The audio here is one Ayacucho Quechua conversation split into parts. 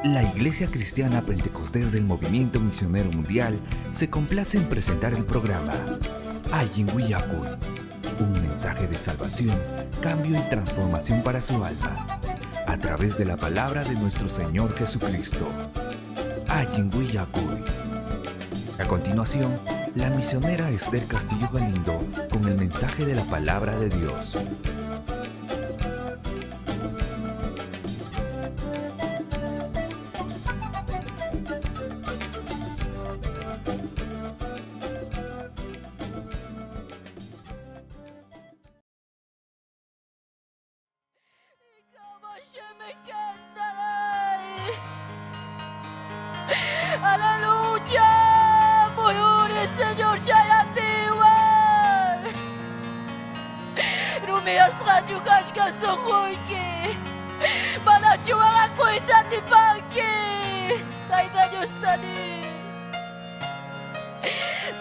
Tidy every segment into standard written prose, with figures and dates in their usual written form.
La Iglesia Cristiana Pentecostés del Movimiento Misionero Mundial se complace en presentar el programa Allin Willakuy, un mensaje de salvación, cambio y transformación para su alma, a través de la palabra de nuestro Señor Jesucristo. Allin Willakuy. A continuación, la misionera Esther Castillo Galindo con el mensaje de la palabra de Dios. Aleluya, muyuri Señor chayatiwan. Rumiyasqachu kachkan sunquyki, manachu waqakuyta atipanki, Tayta Diostani.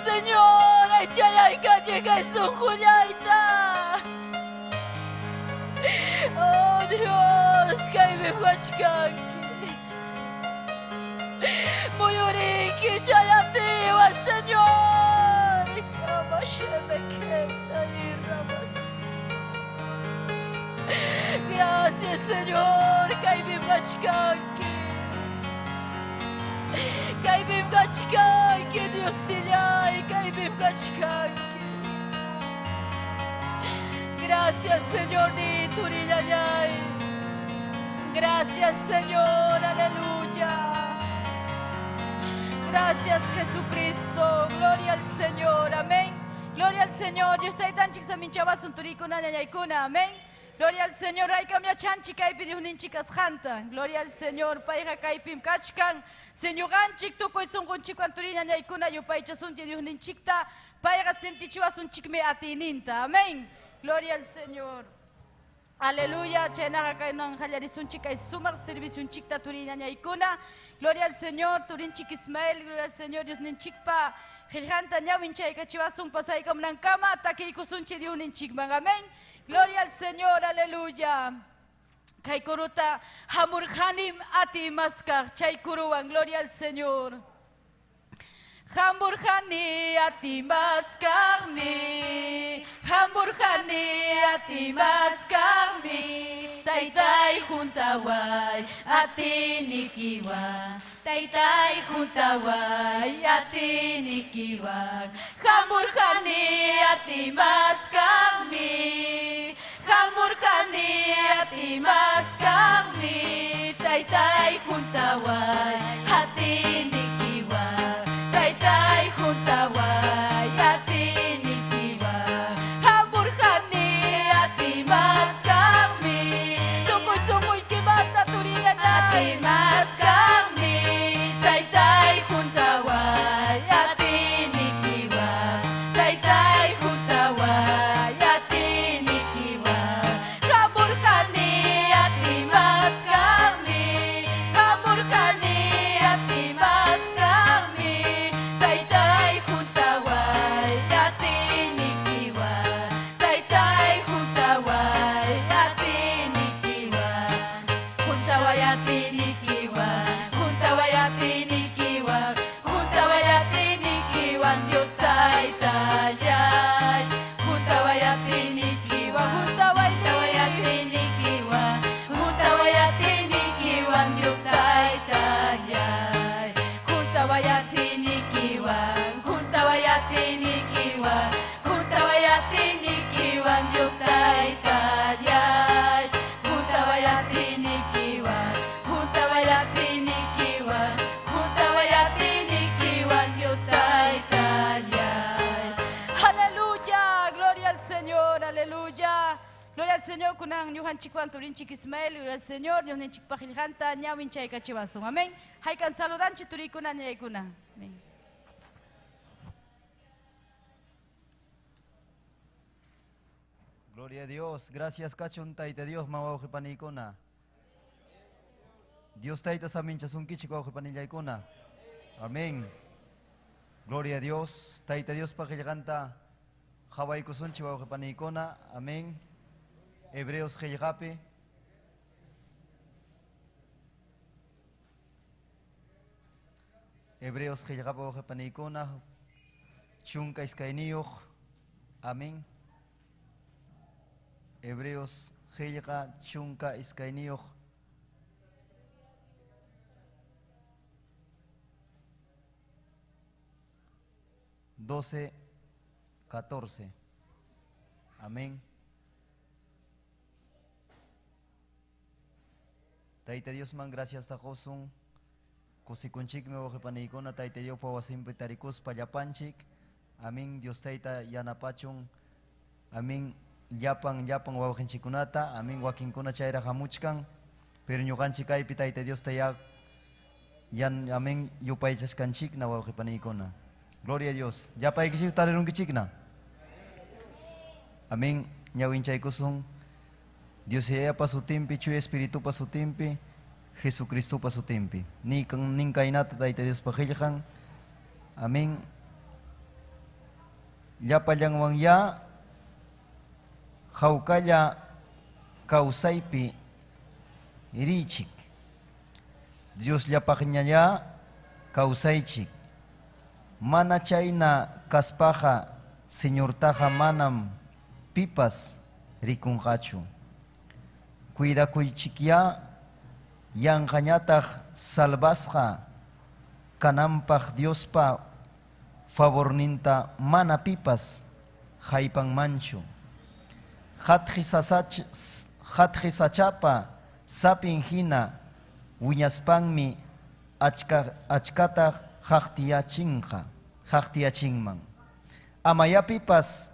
Señor, aychayaykachiy kay sunqullayta. Oh Dios, kaymi wachkanki. Muyuriki chayatiwan, Señor. Gracias, Señor. Kaymi wachkanki. Kaymi wachkanki, Dios nillay, kaymi wachkanki. Gracias, Señor, ni turillayay. Gracias, Señor, aleluya. Gracias, Jesucristo. Gloria al Señor, amén. Gloria al Señor. Dios taytanchik saminchawasun turikuna ñañaykuna, amén. Gloria al Señor. Haykam yachanchik kaypi Diosninchik kasqanta. Gloria al Señor. Payqa kaypim kachkan. Señorqanchik tukuy sunqunchikwan turi ñañaykuna yupaychasunchik Diosninchikta. Payqa sintichiwasunchikmi atiyninta. Amén. Gloria al Señor. Aleluya, chaynaqa kaynan qallarisunchik kay sumaq servicionchikta turi ñañaykuna. Gloria al Señor, turinchik Ismael, gloria al Señor, Diosninchikpa qillqanta ñawinchaykachiwasun pasaykamunankama takiykusunchik Diosninchikman. Amén. Gloria al Señor, aleluya. Kay kuruta hamurqanim ati maskaq chay kuruwan, gloria al Señor. Hamburjani ati maskaqmi, hamburjani ati maskaqmi, taytay juntaway atinikiwan, taytay juntaway atinikiwan. Hamburjani ati maskaqmi, hamburjani ati maskaqmi, taytay juntaway atinikiwan. Taytay juntaway atinikiwan. Hamburjani ati maskaqmi, tukuy sunquykimanta turiñañay ati maskaqmi, taytay juntaway atinikiwan, taytay juntaway atinikiwan. Hamburjani ati maskaqmi, hamburjani atinikiwan, juntaway atinikiwan, Dios Taytallay. Aleluya, gloria al Señor, aleluya. Gloria al Señor, kunan ñuqanchikwan turinchik Ismael, gloria al Señor, ñuqninchik paqillqanta ñawin chaykachiwasun. Amén. Haykan saludanchik turikuna ñaykuna. Amén. Gloria a Dios. Gracias, kachun Tayta Dios, mawawqipanikuna. Dios Tayta saminchasunkichik wawqipanillaykuna. Amén. Gloria a Dios. Tayta Dios paqillqanta qhawaykusunchik wawqipanikuna. Amén. Hebreos qillqapi. Hebreos qillqapi wawqipanikuna. 12. Amén. Hebreos qillqa 12. 12, 14. Amén. Tayta Diosman gracias taqosun. Kusikunchikmi wawqipaniykuna Tayta Diospa wasinpi tarikuspa llapanchik. Amén. Dios Tayta yanapachun. Amén. Llapan llapan wawqinchikkunata. Amén. Wakinkuna chayraq hamuchkan. Pero ñuqanchik kaypi Tayta Diosta ya yan amén yupaychaskanchikna wawqipaniykuna. Gloria a Dios. Llapaykichik tarirunkichikna. Amén. Ñawinchaykusun. Dios Yayapa sutinpi, Chuya Espiritupa sutinpi, Jesucristopa sutinpi. Nikan ninkaynata Tayta Diospa qillqan. Amén. Llapallanwan ya hawkalla kawsaypi richik. Dios llapaqñalla kawsaychik. Mana chayna kaspaqa Señortaqa manam pipas rikunqachu. Cuidakuychikyá yanqañataq salvasqa kananpaq Diospa favorninta mana pipas haypanmanchu. Hatqi sachapa sapin hina wiñaspanmi achkata haqtiyachinqa, haqtiyachinman. Amaya pipas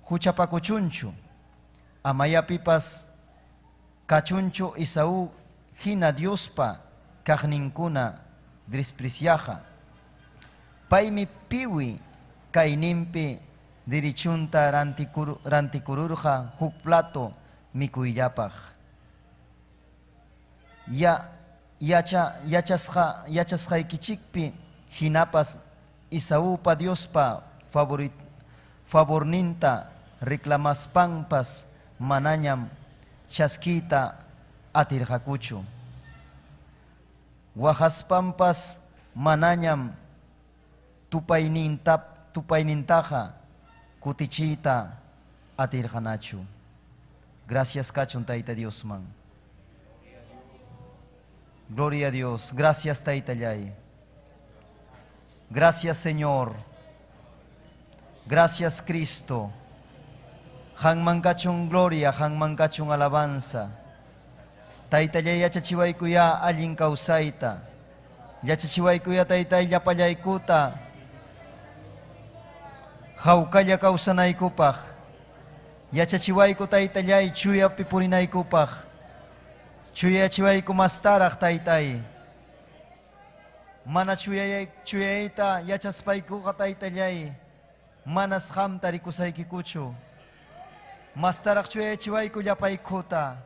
huchapakuchunchu. Amaya pipas kachunchu Isaú hina Diospa kaqninkuna despreciaja. Paymi piwi kayninpi dirichunta rantikururqa huk plato mikuyllapaq. Yachasqaykichikpi hinapas Isaúpa Diospa favorninta reclamaspanpas manañam chaskiyta atirqakuchu. Waqaspanpas manañam tupaynintaqa kutichiyta atirqanachu. Gracias kachun Tayta Diosman. Gloria a Dios. Gracias Taytallay. Gracias Señor. Gracias Cristo. Qanman kachun gloria, qanman kachun alabanza. Taytallay yachachiwaykuya allin kawsayta. Yachachiwaykuya Taytay llapallaykuta. Hawkalla kawsanaykupaq. Yachachiwayku Taytallay chuyapi purinaykupaq. Chuyachiwayku mastaraq Taytay. Mana chuyayta yachaspaykuqa Taytallay. Manas qamta rikusaykikuchu. Mastaraq chuyachiwayku llapaykuta.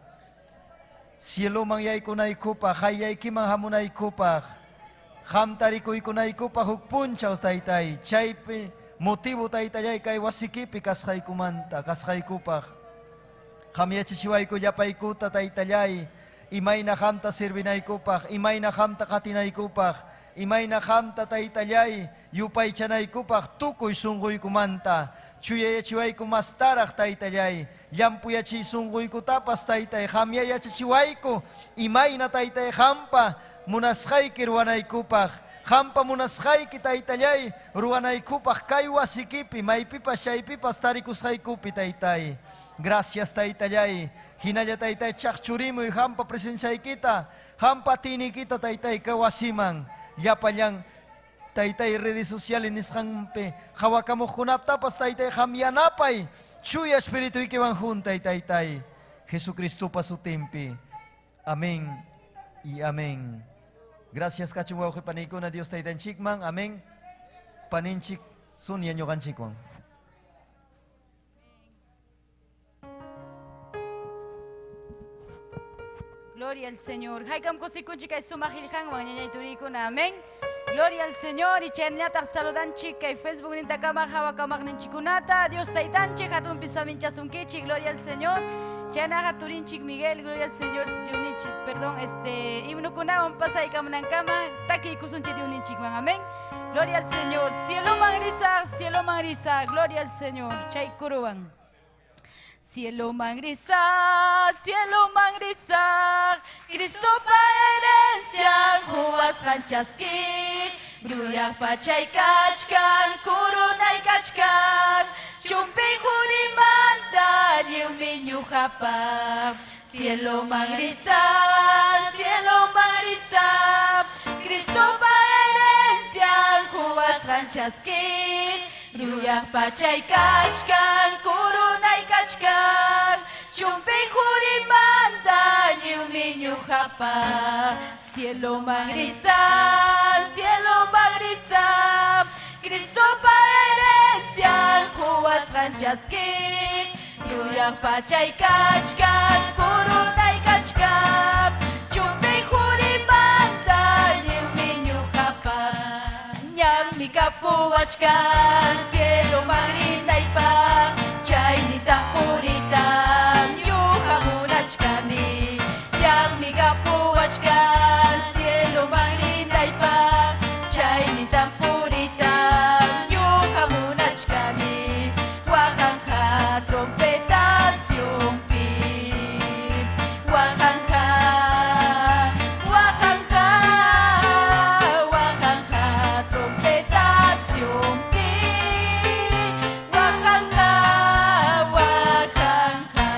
Cieloman yaykunaykupaq, hayllaykiman hamunaykupaq. Qamta rikuykunaykupaq huk punchaw Taytay. Chaypi motivo Taytallay kay wasikipi kasqaykumanta, kasqaykupaq. Qam yachachiwayku llapaykuta Taytallay. Imayna qamta sirvinaykupaq, imayna qamta qatinaykupaq, imayna qamta Taytallay yupaychanaykupaq tukuy sunquykumanta. Chuyayachiwayku mastaraq Taytallay, llampuyachiy sunquykutapas Taytay, qamya yachachiwayku imayna Taytay qampa munasqayki ruwanaykupaq, qampa munasqayki Taytallay ruwanaykupaq kay wasikipi maypipas chaypipas tarikusqaykupi Taytay. Gracias Taytallay. Hinalla taytay chaqchurimuy hampa presenciaykita, hampa tinikita taytay kawasiman. Llapallan taytay redes sociales nisqanpi hawakamuqkunaptapas taytay ham yanapay chuya espirituykiwan juntay taytay Jesucristopa sutinpi. Amén y amén. Gracias kachun wawqi paniykuna Dios taytanchikman. Amén. Paninchik sunya ñuqanchikwan. Gloria al Señor. Haykam kusikunchik kay sumaq qillqanwan ñañay turikuna. Amén. Gloria al Señor. Y chaynallataq saludanchik kay Facebook nintakama hawakamaqninchikunata. Dios taytanchik hatunpi saminchasunkichik. Gloria al Señor. Chaynaqa turinchik Miguel, gloria al Señor. Diosninchik, perdón, himnukunawan pasaykamunankama takiykusunchik Diosninchikman. Amén. Gloria al Señor. Cielo mangrisa, cielo mangrisa. Gloria al Señor. Chay kuruwan. Cielo mangrisa, Cristo pa herencia, juas chaski, Yuyaq pachay kachkan, kurunay kachkan, chumpi jurimanta, lliwmi ñuqapa. Cielo mangrisa, Cristo pa herencia, juas chaski, Yuyaq pachay kachkan, kurunay kachkan, chumpi jurimanta, lliwmi ñuqapa. Cielo mangrisa, Cristo pa herencia, juas chaski, Yuyaq pachay kachkan, kurunay kachkan, chumpi jurimanta, lliwmi ñuqapa. Ñanmi kapuwachkan, cielo magrinaypa, chaynita purita, ñuqa munachkani. Ñanmi kapuwachkan, cielo magrinaypa, chaynita purita, ñuqa munachkani. Waqanja trompetacionpi, waqanja, waqanja, waqanja trompetacionpi, waqanja, waqanja.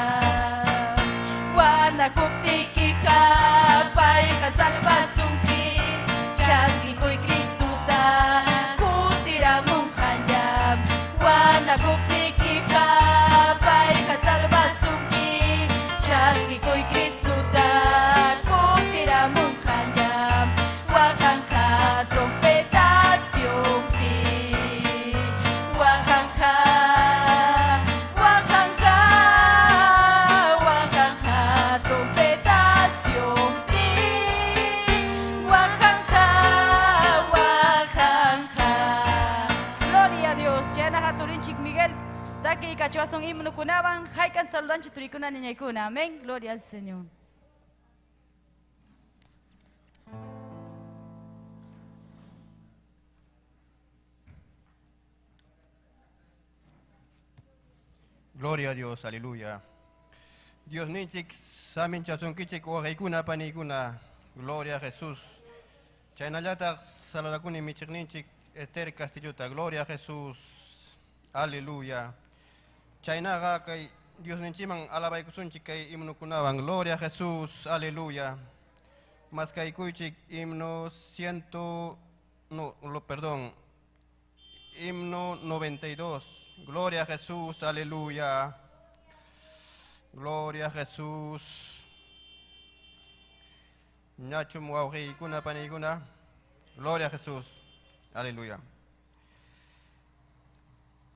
Wanakuptikiqa payqa salvasunki, chaskikuy Cristuta, kutiramunqañam. Wanakuptikiqa payqa salvasunki, chaskikuy Cristuta, kutiramunqañam. Waqanja trompetacionpi, waqanja, waqanja, waqanja trompetacionpi, waqanja, waqanja. Gloria a Dios. Chayna haturinchik Miguel, taki kachuasun himnukunawan, haykan saludanchik turikuna niñaykuna. Amén. Gloria al Señor. Gloria a Dios, aleluya. Dios ninchik, samin chasunkichik, waqaykuna panikuna. Gloria a Jesús. Chaynallataq saludakuni michiqninchik Esther Castillota. Gloria a Jesús. Aleluya. Chaynaqa kay Dios ninchiman alabaykusunchik kay himnukunawan. Gloria a Jesús. Aleluya. Maskaykuychik himno himno 92. Gloria a Jesús, aleluya. Gloria a Jesús. Ñachum wawqiykuna paniykuna. Gloria a Jesús. Aleluya.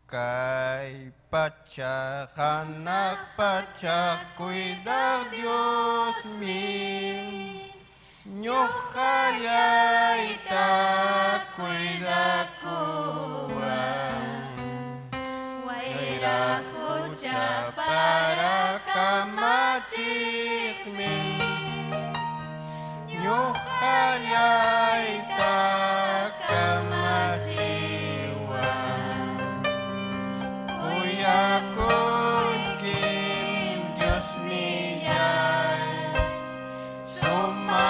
Kay pacha hanaq pacha cuidar Dios mi. Ñuqallayta cuidakuwan. Wayrakucha para kamachiqmi. Ñuqallayta kamachiwan. Kuyakuykim Dios millay. Suma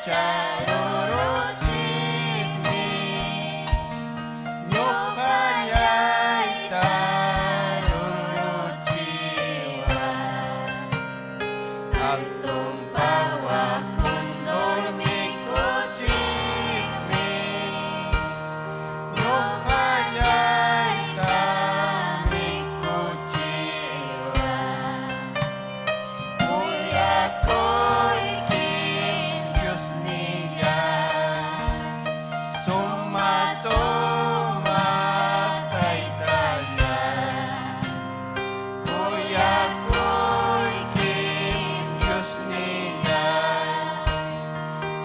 Pacha ruruchikmi ñuqallayta ruruchiwan. Alton pawaq kundur mikuchikmi ñuqallayta mikuchiwan. Kuyakuykim Diosnillay, suma sumaq Taytallay. Kuyakuykim Diosnillay,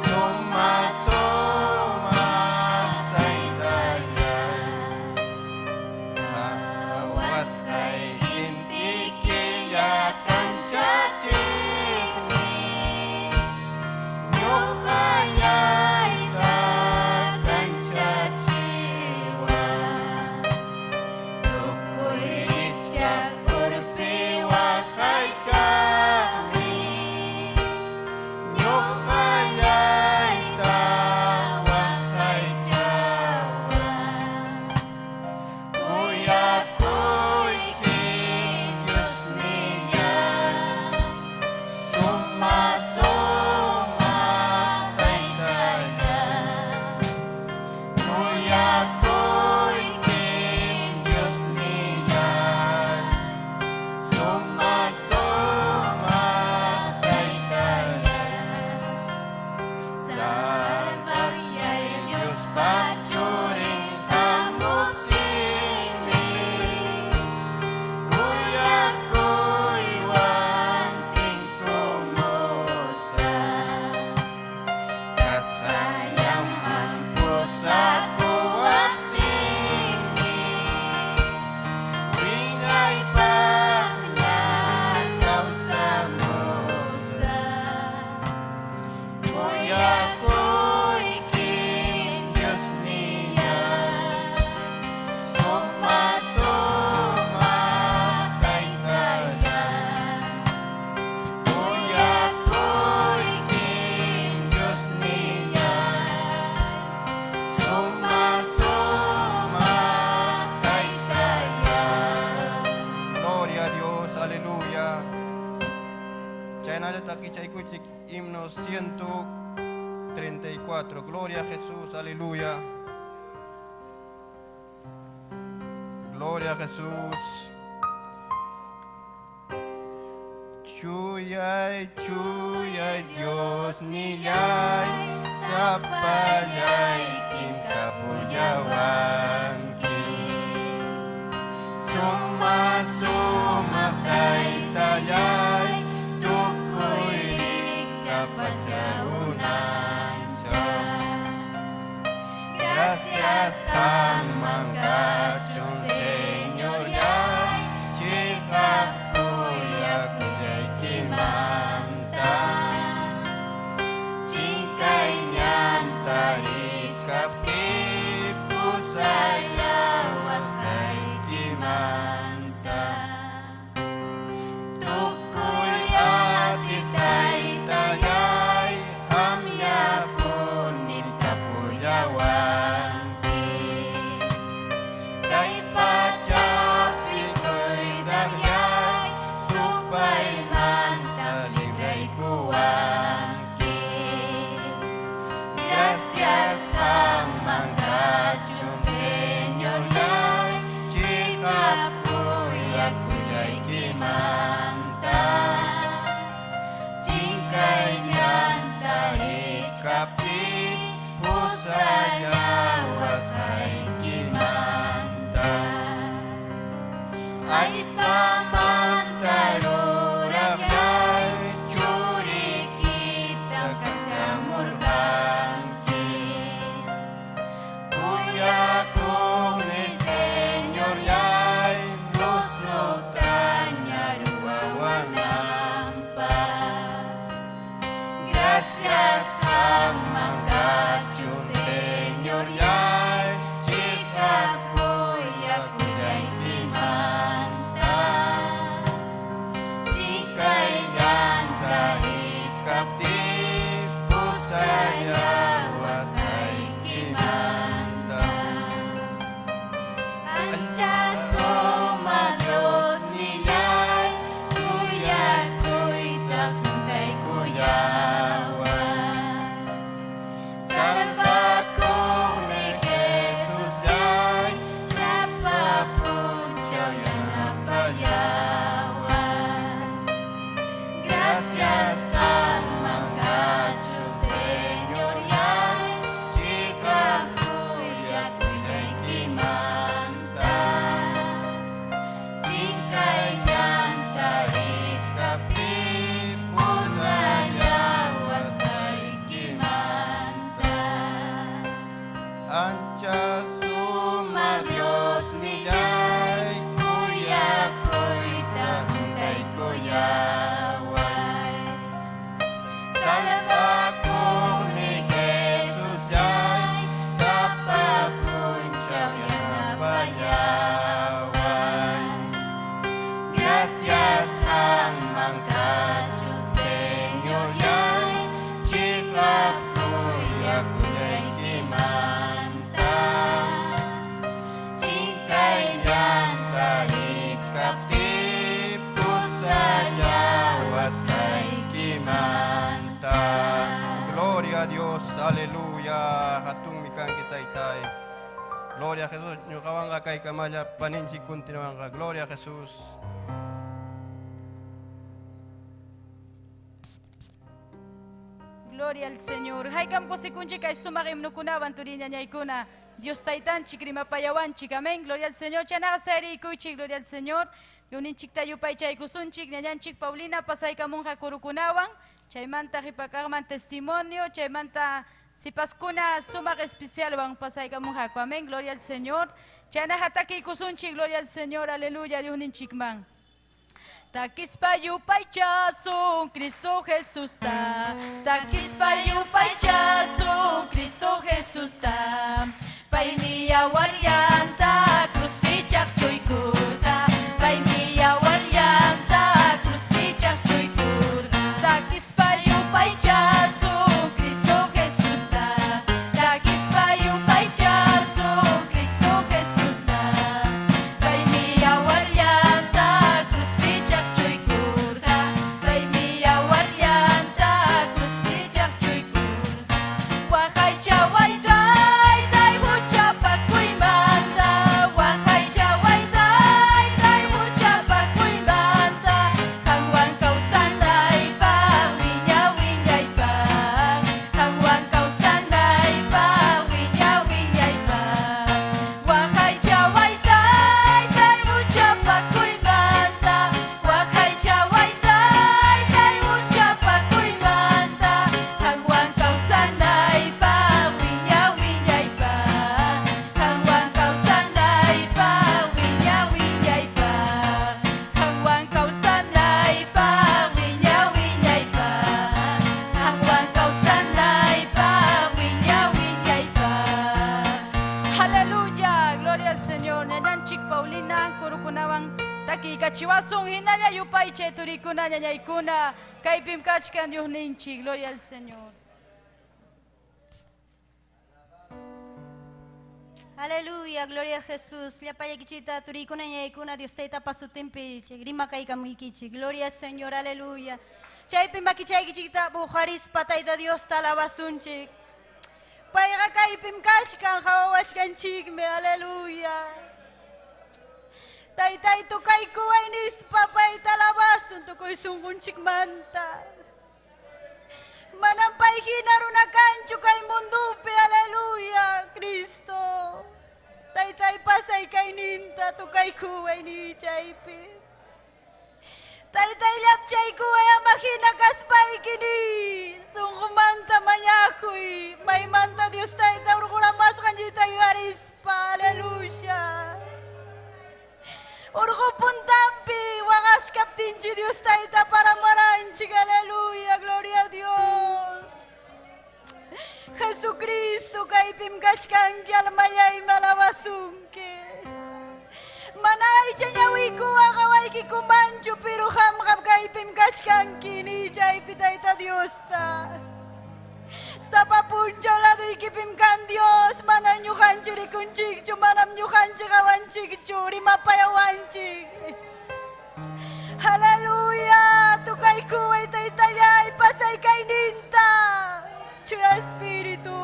suma sumaq Taytallay. Qawasqay inti killa kanchachikmi ñuqallayta kanchachiwan. Tukuy rikchaq urpi waqaychaqmi ñuqallayta waqaychawan. Kuyakuykim Diosnillay, suma sumaq Taytallay. Kuyakuykim Diosnillay, suma sumaq Taytallay. Salvaqllay Diospa Churin hamuptinmi kuyakuywan tinkumusaq. Kasqallanman pusakuwaptinmi wiñaypaqña kawsamusaq. Kuyakuykim Diosnillay, suma sumaq Taytallay. Kuyakuykim Diosnillay, suma sumaq Taytallay. Gloria a Dios, aleluya. Chaynalla takichaykuchik himno 134. Gloria a Jesús, aleluya. Gloria a Jesús. Chuyay, chuyay, Diosnillay, sapallaykim kapullawanki. Suma sumaq Taytallay, tukuy rikchaq pacha unanchaq. Gracias qamman kachun Señorllay, chiqap kuyakuyllaykimanta. Chinkay ñanta richkaptiy pusallawasqaykimanta. Tukuy Gloria a Dios, aleluya. Hatunmi kanki taytay. Gloria a Jesús. Ñuqawanqa kaykamalla paninchik continuanqa. Gloria a Jesús. Gloria al Señor. Haykam kusikunchik kay sumaq himnukunawan turiñañaykuna. Dios taytanchik rimapayawanchik. Amén. Gloria al Señor. Chanaqa sayrikuychik. Gloria al Señor. Yuninchikta yupaychaykusunchik. Ñañanchik Paulina pasaykamunqa kurukunawan. Chaymanta qhipakaqman testimonio. Chaymanta sipaskuna sumaq especialwan pasaykamunqaku. Amén. Gloria al Señor. Chanaqa takiykusunchik. Gloria al Señor. Aleluya. Diosninchikman. Takispa yupaychasun Cristo Jesusta. Takispa yupaychasun Cristo Jesusta. Paymi yawaryanta cruzpi chaqchuykurqa. Paymi yawaryanta cruzpi chaqchuykurqa. Takispa yupaychasun Cristo Jesusta. Takispa yupaychasun Cristo Jesusta. Paymi yawaryanta cruzpi chaqchuykurqa. Paymi yawaryanta cruzpi chaqchuykurqa. Waqaychawaytay huchapakuymanta. Waqaychawaytay huchapakuymanta. Qanwan kawsanaypaq wiña wiñaypaq. Qanwan kawsanaypaq wiña wiñaypaq. Waqaychawaytay huchapakuymanta. Waqaychawaytay huchapakuymanta. Qanwan kawsanaypaq wiña wiñaypaq. Qanwan kawsanaypaq wiña wiñaypaq. Qanwan kawsanaypaq wiña wiñaypaq. Qanwan kawsanaypaq wiña wiñaypaq. Aleluya, gloria al Señor. Ñañanchik Paulina kurukunawan takiykachiwasun hinalla yupaychay turikuna ñañaykuna kaypim kachkan Diosninchik. Gloria al Señor. Aleluya, gloria a Jesús. Llapaykichita turikuna ñaykuna Dios tayta pasutinpi rimakaykamuykichik. Gloria al Señor, aleluya. Chaypi makichaykichikta bujarispa tayta Dios talabasunchik. Payqa kaypim kachkan hawawachkanchikmi, aleluya. Taytay tukaykuway nispa payta alabasun tukuy sunqunchikmanta. Manam pay hina runa kanchu kay mundupi, aleluya, Cristo. Taytay pasay kayninta tukaykuway nichaypi. Taytay llapchaykuway ama hina kaspayki ni. Sunqumanta mañakuy, maymanta Dios tayta urquramasqanchikta yuyarispa, aleluya. Urqu puntanpi waqashkaptinchik Dios tayta paramaranchik, aleluya, gloria a Dios. Jesucristo kaypim kachkanki almallaymi alabasunki. Mana aycha ñawiykuwan qawaykikumanchu, pero qamqa kaypim kachkanki nichaypi tayta Diosta. Sapa punchaw laduykipim kan Dios, mana ñuqanchik rikunchikchu, manam ñuqanchik qawanchikchu, rimapayawanchik. Aleluya, tukaykuway taytallay pasay kayninta. Chuya Espíritu.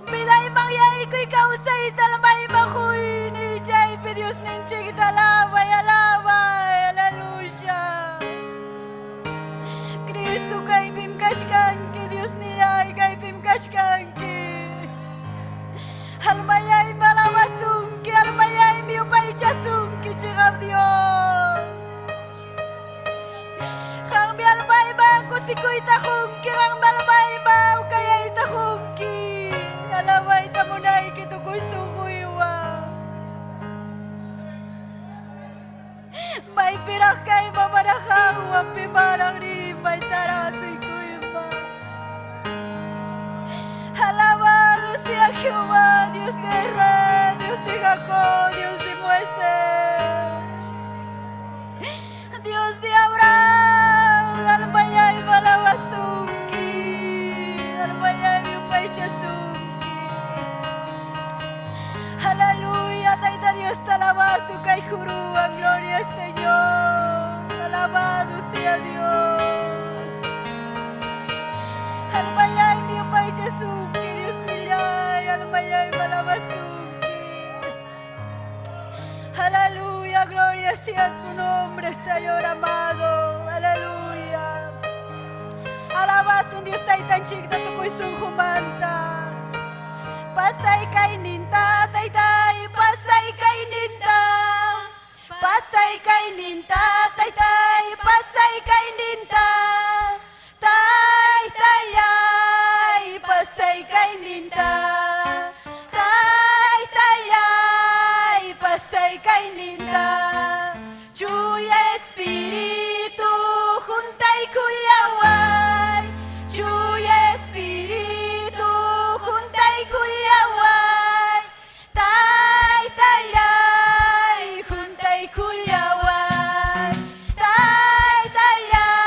Vidayman yaykuy kawsayta almayman huy nichaypi Dios ninchikta alabay, alabay, aleluya. Cristo kaypim kachkanki, Dios nillay kaypim kachkanki. Almallaymi alabasunki, almallaymi yupaychasunki, chiqap Dios. Qanmi almayman kusikuyta qunki, qanmi almayman ukayayta qunki. Alabayta munayki tukuy sunquywan. Maypiraq kayman mana qanwan pimaraq rimaytaraq asuykuyman. Alabado sea Jehová, Dios de Israel, Dios de Jacob, Dios de Moisés, Dios de Abraham, almayaymi alabasunki, almayaymi yupaychasunki. Aleluya, Tayta Dios te alabasu kay juruwan, gloria al Señor, alabado sea Dios. Alabasun Dios taytanchikta tukuy sunqumanta. Pasay kayninta taytay, pasay kayninta. Pasay kayninta taytay, pasay kayninta. Taytallay, pasay kayninta. Taytallay, pasay kayninta. Chuya Espíritu juntaykullaway. Chuya Espíritu juntaykullaway. Taytallay, juntaykullaway. Taytallay,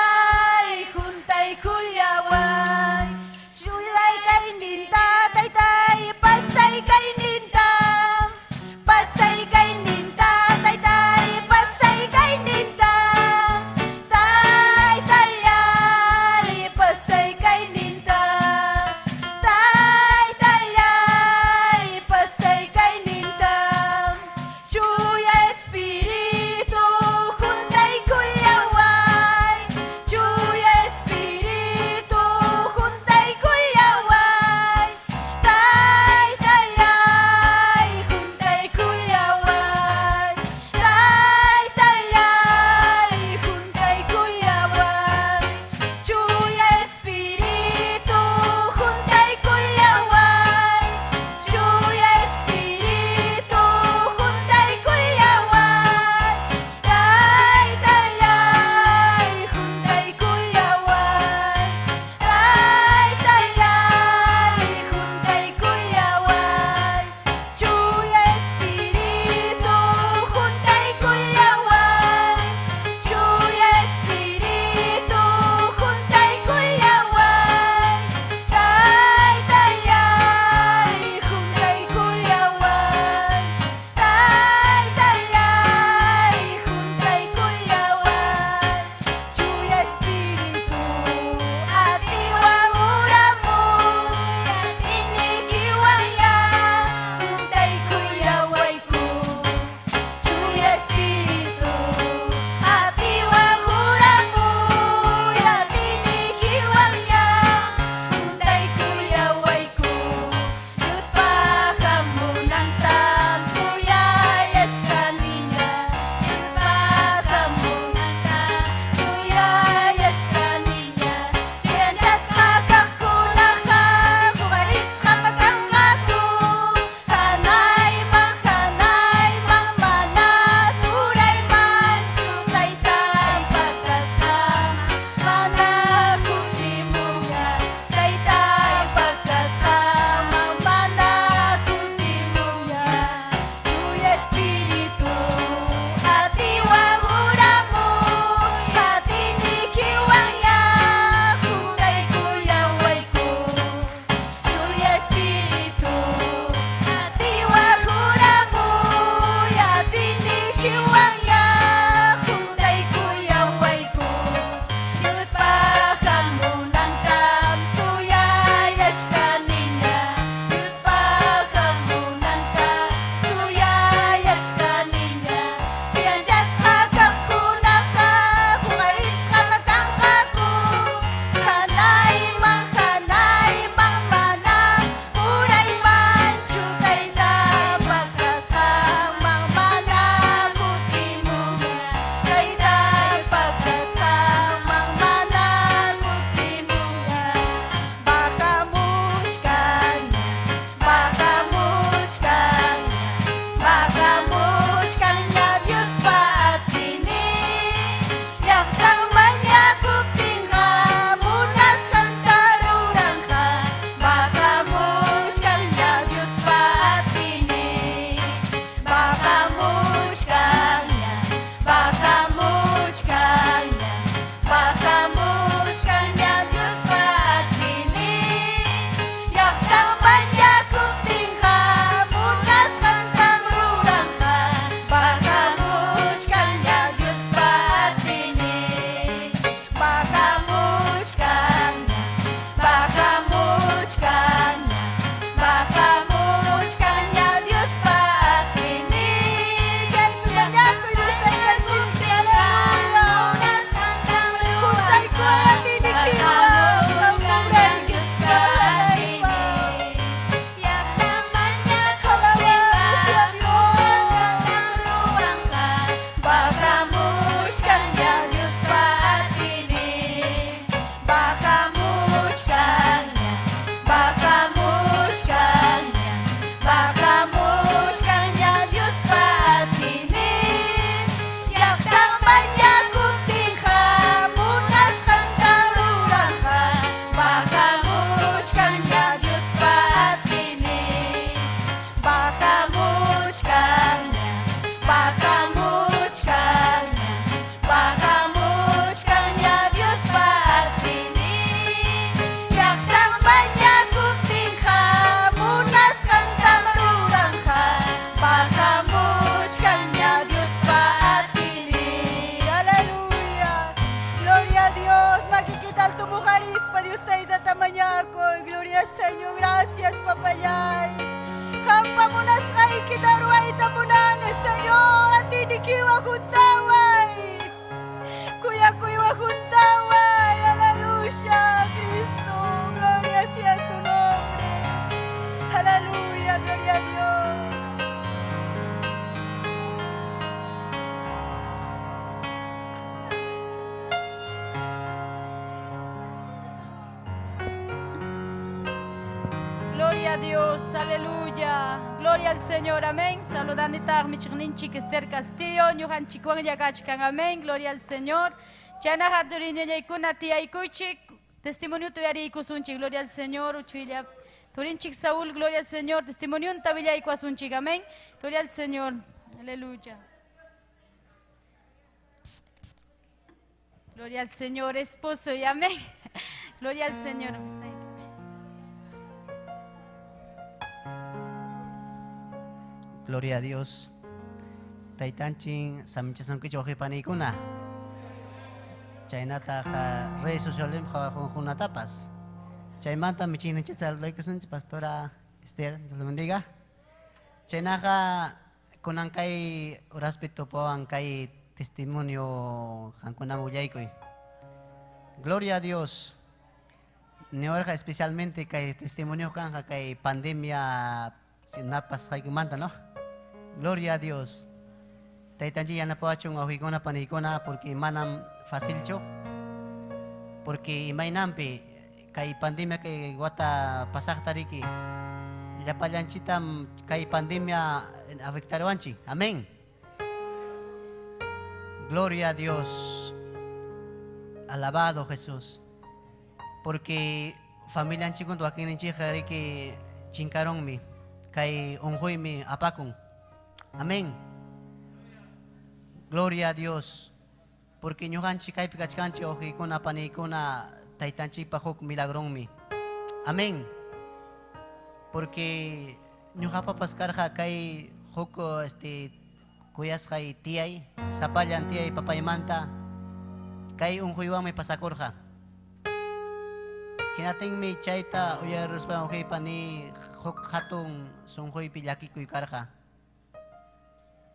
Gloria a Dios, aleluya. Gloria al Señor, amén. Saludanitaq michiqninchik Esther Castillo, ñuqanchikwan llakachkan, amén. Gloria al Señor. Chaynaqa turiñañaykuna tiyaykuychik, testimonio tuyariykusunchik, gloria al Señor, uchilla. Turinchik Saúl, gloria al Señor, testimonio willaykuwasunchik, amén. Gloria al Señor, aleluya. Gloria al Señor, esposo, y amén. Gloria al Señor. Gloria a Dios. Taytanchin saminchasunkichik wawqipanikuna. Chaynataq redes sociales qhawakunatapas. Chaymanta michiyninchik saludaykusunchik pastora Esther, Dios le bendiga. Chaynaqa kunan kay horaspi tupawan kay testimonio qankunaman willaykuy. Gloria a Dios. Niwarqa especialmente kay testimonio kanja kay pandemia napasqaykumanta, ¿no? Gloria a Dios. Taytanchik yanapawachun wawqiykuna paniykuna porque manam facilchu. Porque imaynanpi kay pandemia kay wata pasaqta riki llapallanchitam kay pandemia afectaruwanchik. Amén. Gloria a Dios. Alabado Jesús. Porque familianchikuna wakinninchikqa riki chinkarunmi kay unquymi apakun. Amén. Gloria a Dios. Porque ñuqanchik kaypi kachkanchik wawqiykuna paniykuna taytanchikpa huk milagronmi. Amén. Porque ñuqapapas karqa kay huk kuyasqay tiyay, sapallan tiyay papaymanta kay unquywanmi pasakurqa. Hinatinmi chayta uyaruspa wawqiypani huk hatun sunquypi llakikuy karqa.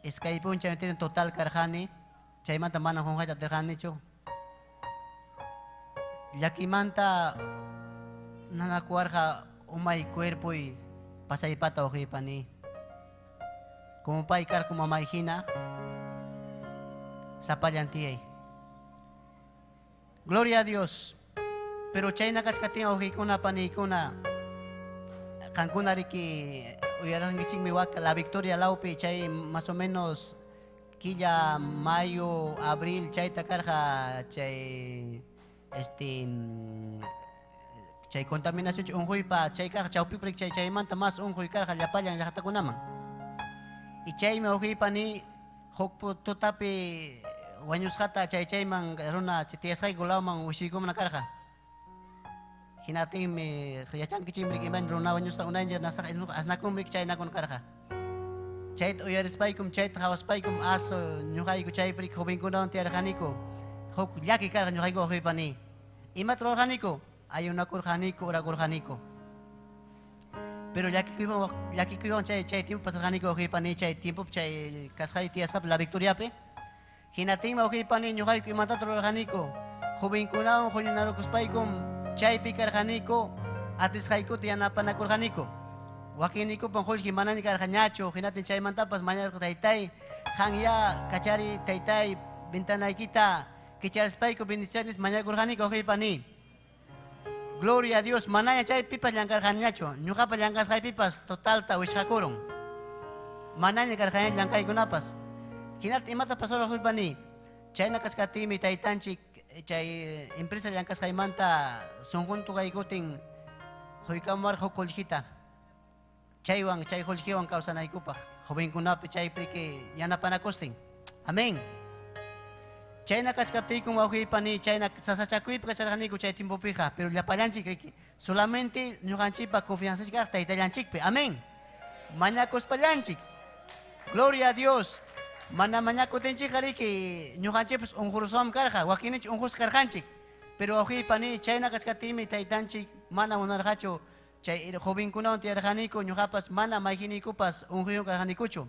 Iskay p'unchay tiene total karqani, chaymanta mana qunqayta atirqanichu. Llakimanta nanakuwarqa umay cuerpoy pasaypata wawqiypani. Como pay karqa mamay hina, sapallan tiyay. Gloria a Dios. Pero chayna kachkatin wawqiykuna paniykuna qankuna riki uyarankichikmi waka la Victoria lawpi chay más o menos killa mayo, abril chayta karqa chay chay contaminación unquypa chay karqa chawpipi chay chaymanta más unquy karqa llapallan llaqtakunaman. Y chaymi wawqiypani huk tutapi wañusqata chay chayman runa tiyasqayku lawman wishiykumana karqa. Hinatinmi yachankichikmi imayna runa wañusqa unayña nasaq asnakunmi chaynakuna karqa. Chayta uyarispaykum chayta qhawaspaykum aso ñuqayku chaypi jovenkunawan tiyarqaniku. Huk llaki karqa ñuqayku wawqiypani. Imata rurarqaniku? Ayunakurqaniku, orakurqaniku. Pero llakikuywan chay tiempo pasarqaniku wawqiypani, chay tiempo chay kasqay tiyasqapi la Victoriapi. Hinatinmi wawqiypani ñuqayku imatata rurarqaniku. Jovenkunawan huñunarukuspaykum chaypi karqaniku, atisqaykuta yanapanakurqaniku. Wakinnikupan qullqi manaña karqañachu, hinatin chaymantapas mañarqa taytay, qanya kachari taytay ventanaykita kicharispayku bendiciones mañakurqaniku wawqiypani. Gloria a Dios, manaña chaypipas llamkarqañachu, ñuqapa llamkasqaypipas totalta wishqakurun. Manaña karqaña llamkaykunapas. Hinata imata pasarqa wawqiypani, chayna kachkatimi taytanchik chay empresa llamkasqaymanta sunquntu kaykutin quykamuwarqa huk qullqita. Chaywan chay qullqiwan kawsanaykupaq jovenkunapi chaypi yanapanakustin. Amén. Chayna kachkaptiykum wawqiypani chayna sasachakuypi kacharqaniku chay tiempopiqa, pero llapallanchik riki solamente ñuqanchikpa confianzachik karqa taytallanchikpi. Amén. Mañakuspallanchik. Gloria a Dios. Mana mañakutinchikqa riki ñuqanchikpas unquruswam karqa, wakinninchik unqusqa karqanchik. Pero wawqiypani chayna kachkatimi taytanchik mana munarqachu chay jovenkunawan tiyarqaniku ñuqapas mana mayqiniykupas unquywan karqanikuchu.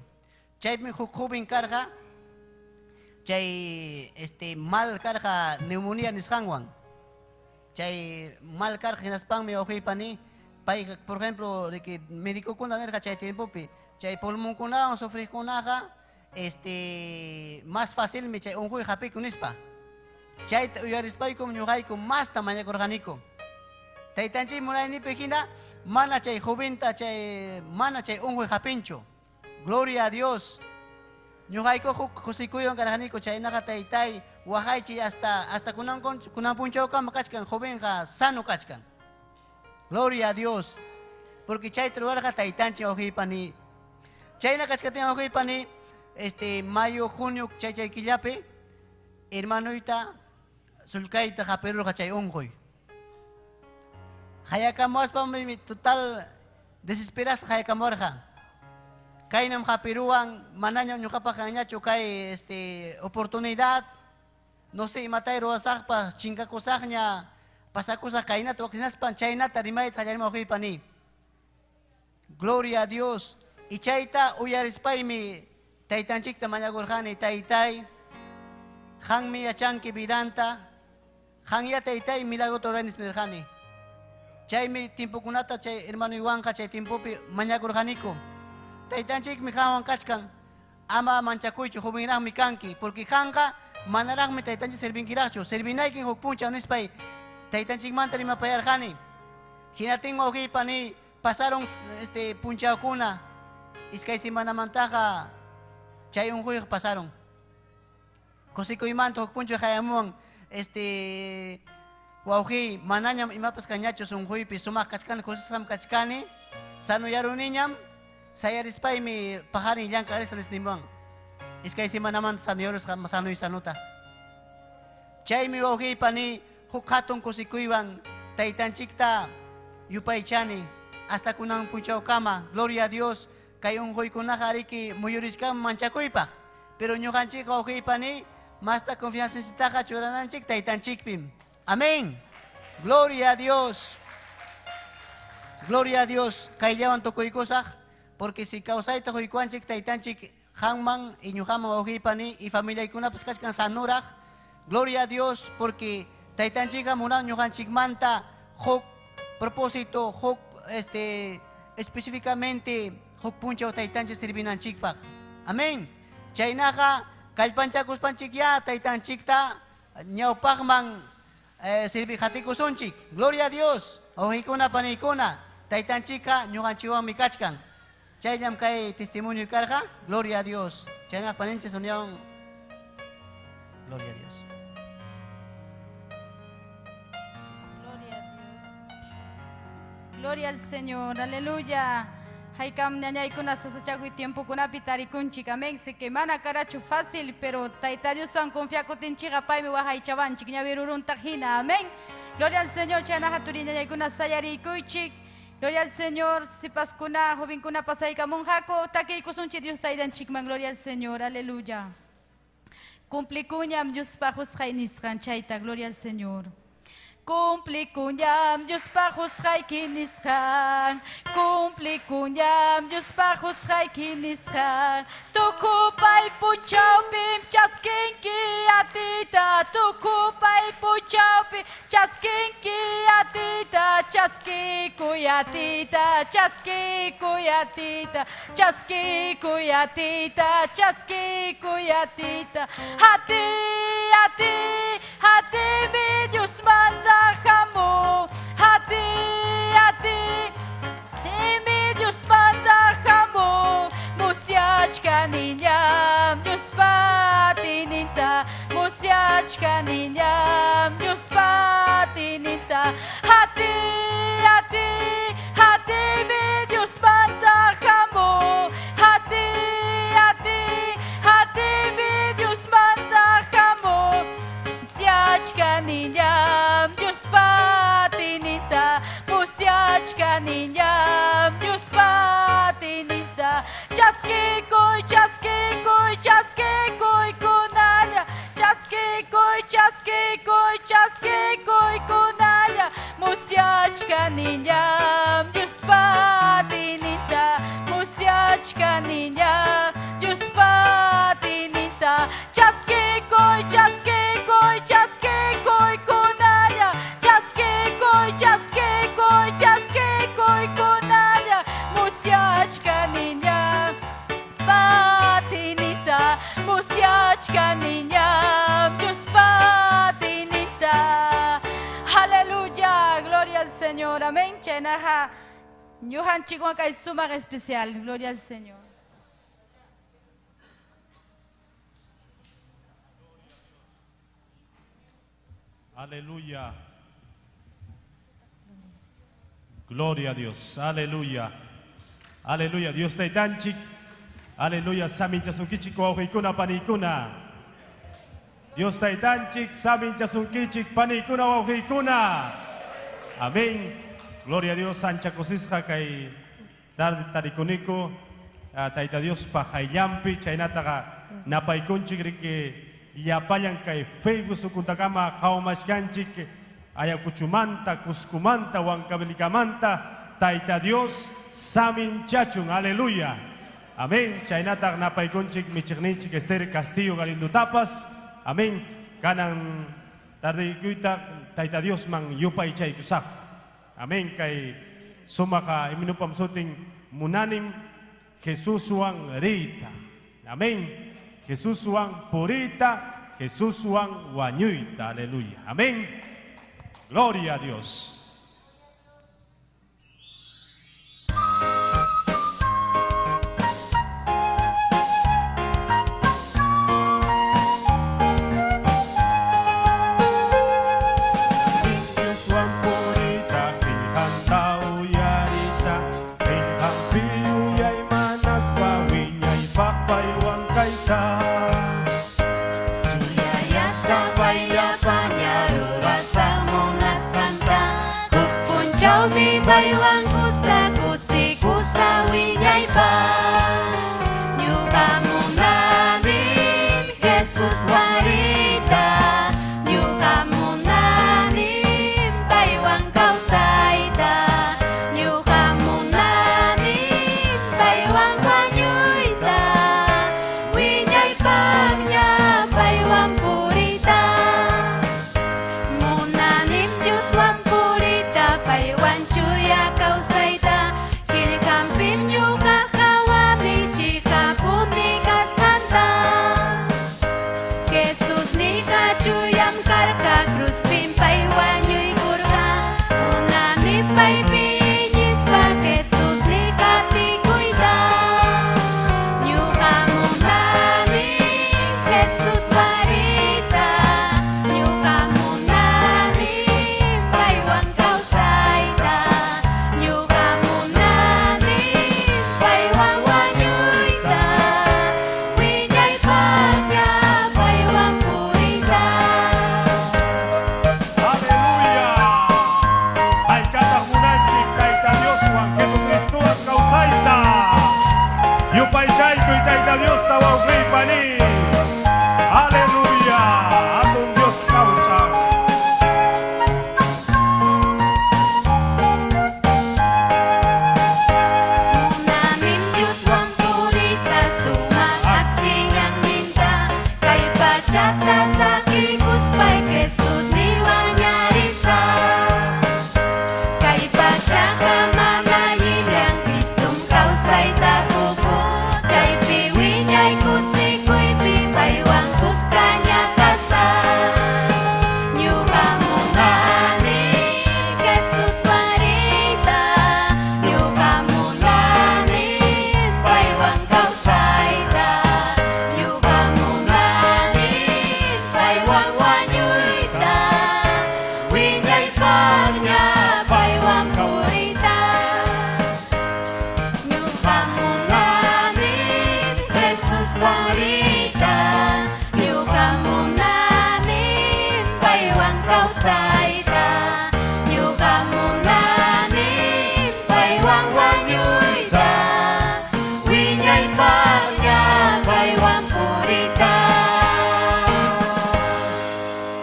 Chaymi huk joven karqa chay mal karqa neumonía nisqanwan. Chay mal karqa hinaspanmi wawqiypani pay por ejemplo riki medicokuna nirqa chay tiempopi chay pulmonkunawan sufriqkunaqa más facilmi chay unquy hapikun nispa. Chayta uyarispaykum ñuqayku masta mañakurqaniku. Taytanchik munaynipi hina mana chay joventa chay mana chay unquy hapinchu. Gloria a Dios. Ñuqayku huk kusikuywan karqaniku chaynaqa taytay waqaychi hasta kunan kunan punchawkama kachkan jovenqa sano kachkan. Gloria a Dios. Porque chayta ruwarqa taytanchik wawqiypani. Chayna kachkatin wawqiypani mayo, junio chay chay killapi hermanoyta sulkayta hapirurqa chay unquy. Hayakamuwaspami total desesperasqa hayakamuwarqa. Kaynam hapiruwan manaña ñuqapaq kanñachu kay oportunidad, no sé imatay ruwasaqpas chinkakusaqña pasakusaq kaynata waqinaspan chaynata rimayta qallarima wawqiypani. Gloria a Dios. Y chayta uyarispaymi taytanchikta mañakurqani, taytay, qanmi yachanki vidanta, qanya taytay milagrota ruranis nirqani. Chaymi timpukunata chay hermanoywanqa chay timpupi mañakurqaniku. Taytanchikmi qanwan kachkan, ama manchakuychu, jovenraqmi kanki, porque qanqa manaraqmi taytanchik servinkiraqchu, servinaykin huk punchaw nispay taytanchikmanta rimapayarqani. Hinatin wawqiypani pasaron punchawkuna, iskay semanamantaqa chay unquyqa pasaron. Kusikuymanta huk punchaw hayamuwan, wawqiy manañam imapas kañachu sunquypi, sumaq kachkani, kusisqam kachkani, sanuyaruniñam, sayarispaymi pajarin llank'arisqa nisnimuwan. Iskay semanamanta sanuyarusqa sanuy sanuta. Chaymi wawqiypani huk hatun kusikuywan taytanchikta yupaychani hasta kunan punchawkama. Gloria a Dios. Kay unquykunaqa ariki muyurichkan manchakuypaq. Pero ñuqanchik wawqiypani masta confianzanchiktaqa churananchik taytanchikpim. Amén. Gloria a Dios. Gloria a Dios. Kayllawan tukuykusaq. Porque si kawsayta huykuanchik taytanchik qanman y ñuqaman wawqiypani y familiaykunapas kachkan sanuraq. Gloria a Dios, porque taytanchikqa munan ñuqanchikmanta huk propósito, huk específicamente huk punchaw taytanchik servinanchikpaq. Amén. Chaynaqa kallpanchakuspanchik ya taytanchikta ñawpaqman servijatikusunchik. Gloria a Dios. Wawqikuna paniykuna, taytanchikqa ñuqanchikwanmi kachkan. Chayllam kay testimonio karqa. Gloria a Dios. Chayna paninchis unión. Gloria a Dios. Gloria a Dios. Gloria al Señor. Aleluya. Haykam ñañaykuna sasachakuy tiempokunapi tarikunchik. Amén. Sé que mana karachu fácil, pero Tayta Dioswan confiakutinchikqa paymi waqaychawanchik ñawiruruntaq hina. Amén. Gloria al Señor. Chaynaqa turi ñañaykuna sayarikuychik. Gloria al Señor, sipaskuna, jovenkuna pasaykamunqaku, takiykusunchik Dios taytanchikman. Gloria al Señor, aleluya. Cumplikuñam Diospaq husqay nisqan chayta, gloria al Señor. Cumplikuñam Diospaq husqayki nisqan, cumplikuñam Diospaq husqayki nisqan. Tukupay punchawpim chaskinki atita, tukupay punchawpi chaskinki atita, chaskikuy atita, chaskikuy atita, chaskikuy atita, chaskikuy atita. Ati, ati, ati mi Diosmanta hamu, ati, ati, mi Diosmanta hamu, musyachkaniñam Diospatininta, musyachkaniñam Diospatininta. Ati, ati, ati mi Diosmanta hamu, ati, ati, ati mi Diosmanta hamu, musyachkaniñam Diospatininta, musyachkaniñam Diospatininta. Chaskikuy, chaskikuy, chaskikuy kunalla, chaskikuy, chaskikuy, chaskikuy kunalla, musyachkaniñam Diospatininta, musyachkaniñam Diospatininta. Chaskikuy, chaskikuy, chaskikuy kunalla, chaskikuy, chaskikuy, chaskikuy kunalla, musyachkaniñam Diospatininta, musyachkaniñam Diospatininta. Aleluya, gloria al Señor. Amén. Chaynaqa Ñuqanchikwan kay sumaq especial. Gloria al Señor. Aleluya. Gloria a Dios. Aleluya. Aleluya. Dios taytanchik. Aleluya. Saminchasunkichik wawqiykuna panikuna. Dios taytanchik saminchasunkichik panikuna wawqiykuna. Amén. Gloria a Dios. Ancha kusisqa kay tarde tarikuniku. Tayta Dios pahayllampi chaynataqa napaykunchik riki llapallan kay Facebook sukuntakama qhawmachkanchik Ayacuchumanta, Cuscumanta, Huancavelikamanta, Tayta Dios saminchachun, aleluya. Amén. Chaynataq napaykunchik michiqninchik Esther Castillo Galindutapas. Amén. Kanan tardeykuyta Tayta Dios man yupaychaykusaq. Amén. Kay sumaqa iminupam sutin munanim Jesuswan riyta. Amén. Jesuswan puriyta, Jesuswan wañuyta. Aleluya. Amén. Gloria a Dios.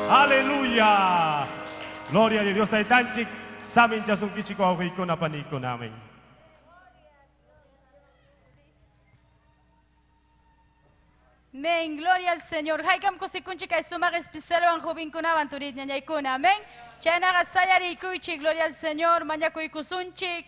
Aleluya. Gloria a Dios taytanchik. Samin chasunkichik wawqiykuna panikuna. Amén. Amén, gloria al Señor. Haykam kusikunchik kay sumaq especialwan jovenkunawan turit ñañaykuna. Amén. Chaynaqa sayarikuychik, gloria al Señor. Mañakuykusunchik.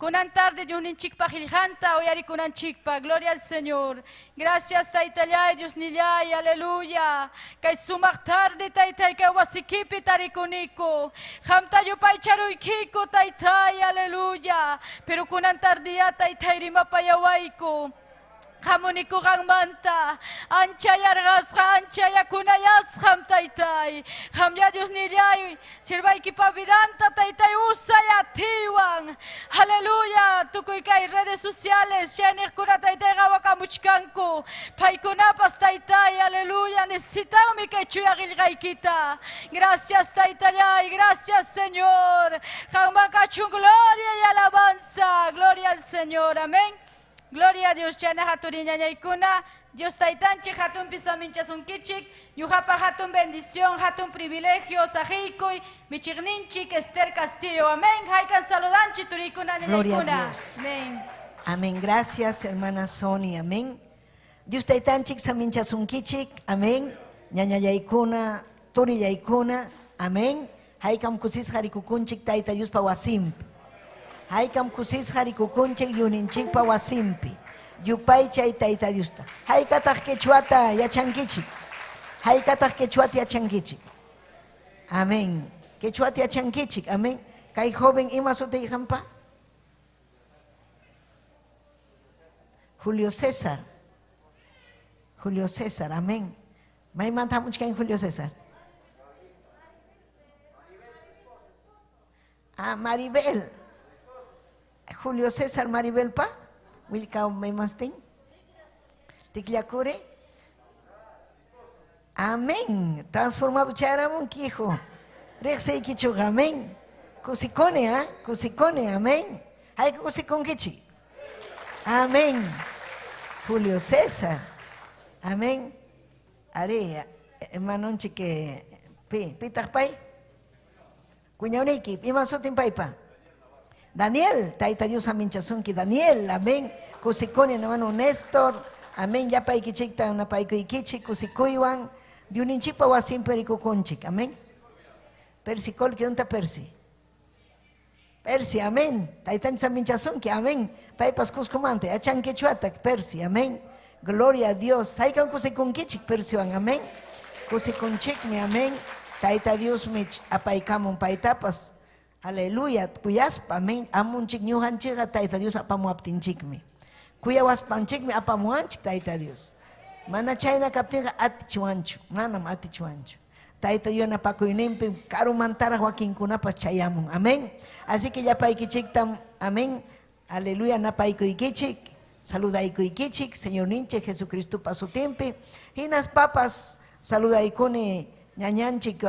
Kunan tarde Diosninchikpa qillqanta uyarikunanchikpa. Gloria al Señor. Gracias Taytallay, Diosnillay, aleluya. Kay sumaq tarde Taytay kay wasikipi tarikuniku. Qamta yupaycharuykiku Taytay, aleluya. Pero kunan tardiya Taytay rimapayawayku. Hamuniku qanmanta, ancha yarqasqa, ancha yakunayasqam Taytay. Qamlla Diosnillay, sirvaykipa vidanta Taytay usay atiwan. Aleluya, tukuy kay redes sociales, chayniqkuna Taytay qawakamuchkanku. Paykunapas Taytay, aleluya, necesitanmi kay chuya qillqaykita. Gracias Taytallay, gracias Señor. Qanman kachun gloria y alabanza. Gloria al Señor, amén. Gloria a Dios, chana haturi ñañaykuna, Dios taytanchik hatunpi saminchasunkichik, ñuqapa hatun bendición, hatun privilegio, saqiykuy, michiqninchik Esther Castillo, amén. Haykan saludanchik turikuna Gloria a ñañaykuna. Dios. Amén. Amén. Gracias, hermana Sonia. Amén. Dios taytanchik saminchasunkichik. Amén. Ñañallaykuna, turillaykuna. Amén. Haykam kusisqa rikukunchik tayta Diospa wasinpi. Haykam kusisqa rikukunchik yuninchikpa wasinpi. Yupaychay tayta Diosta. Haykataq quechuata yachankichik. Haykataq quechuata yachankichik. Amén. Quechuata yachankichik. Amén. Kay joven ima sutiyqanpa? Julio César. Julio César, amén. Maymanta hamuchkan Julio César. Ah, Maribel. Julio César Maribel pa. Willkaw maymastin. Ticllacure. Amén. Transformado chayaramunki, hijo. Riqsiykichuqa, amén. Kusikuni, ¿ah? Kusikuni, amén. Hayka kusikunkichik. Amén. Julio César. Amén. Ari, hermanonchik pi, pitaq pay? Cuñauniki, ima sutin paypa? Daniel, Tayta Dios aminchasunki, Daniel, amén. Kusikuni, hermano Néstor, amén. Llapaykichikta napaykuykichik, kusikuywan. Diuninchikpa wasinpi rikukunchik, amén. Persi, kolki, ¿dónde está Persi? Persi, amén. Taytanchik aminchasunki, amén. Paypas Cuscomante, achanquechuata, Persi, amén. Gloria a Dios. Haykan kusikunkichik, Persiwan, amén. Kusikunchikmi, amén. Tayta Dios mi apaykamun paytapas. Aleluya, kuyaspa, amén. Amunchik ñuqanchikqa Tayta Dios apamuaptinchikmi. Kuyawaspanchikmi apamuanchik Tayta Dios. Mana chayna kaptinqa atichwanchu, manam atichwanchu. Tayta Dios napakuyninpi karumantaraq wakinkunapas chayamun, amén. Así que llapaykichiktam, amén. Aleluya, napaykuykichik, saludaykuykichik, Señorninchik Jesucristopa sutinpi. Hinas papas saludaykuni ñañanchik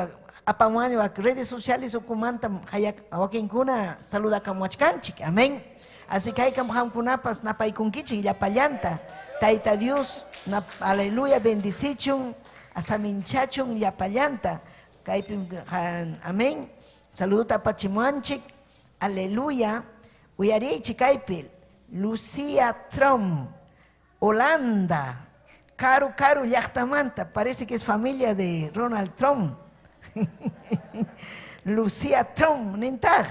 apamuaño redes sociales ukumantam hayak wakinkuna saludakamuachkanchik, amén. Así que haykam qamkunapas napaykunkichik llapallanta. Tayta Dios, aleluya, bendicichun, asaminchachun llapallanta. Kaypim, amén. Saludota apachimuanchik, aleluya. Uyarichik kaypi, Lucía Trump, Holanda, Karu Karu llaqtamanta, parece que es familia de Ronald Trump. Lucía Trump, nintaq.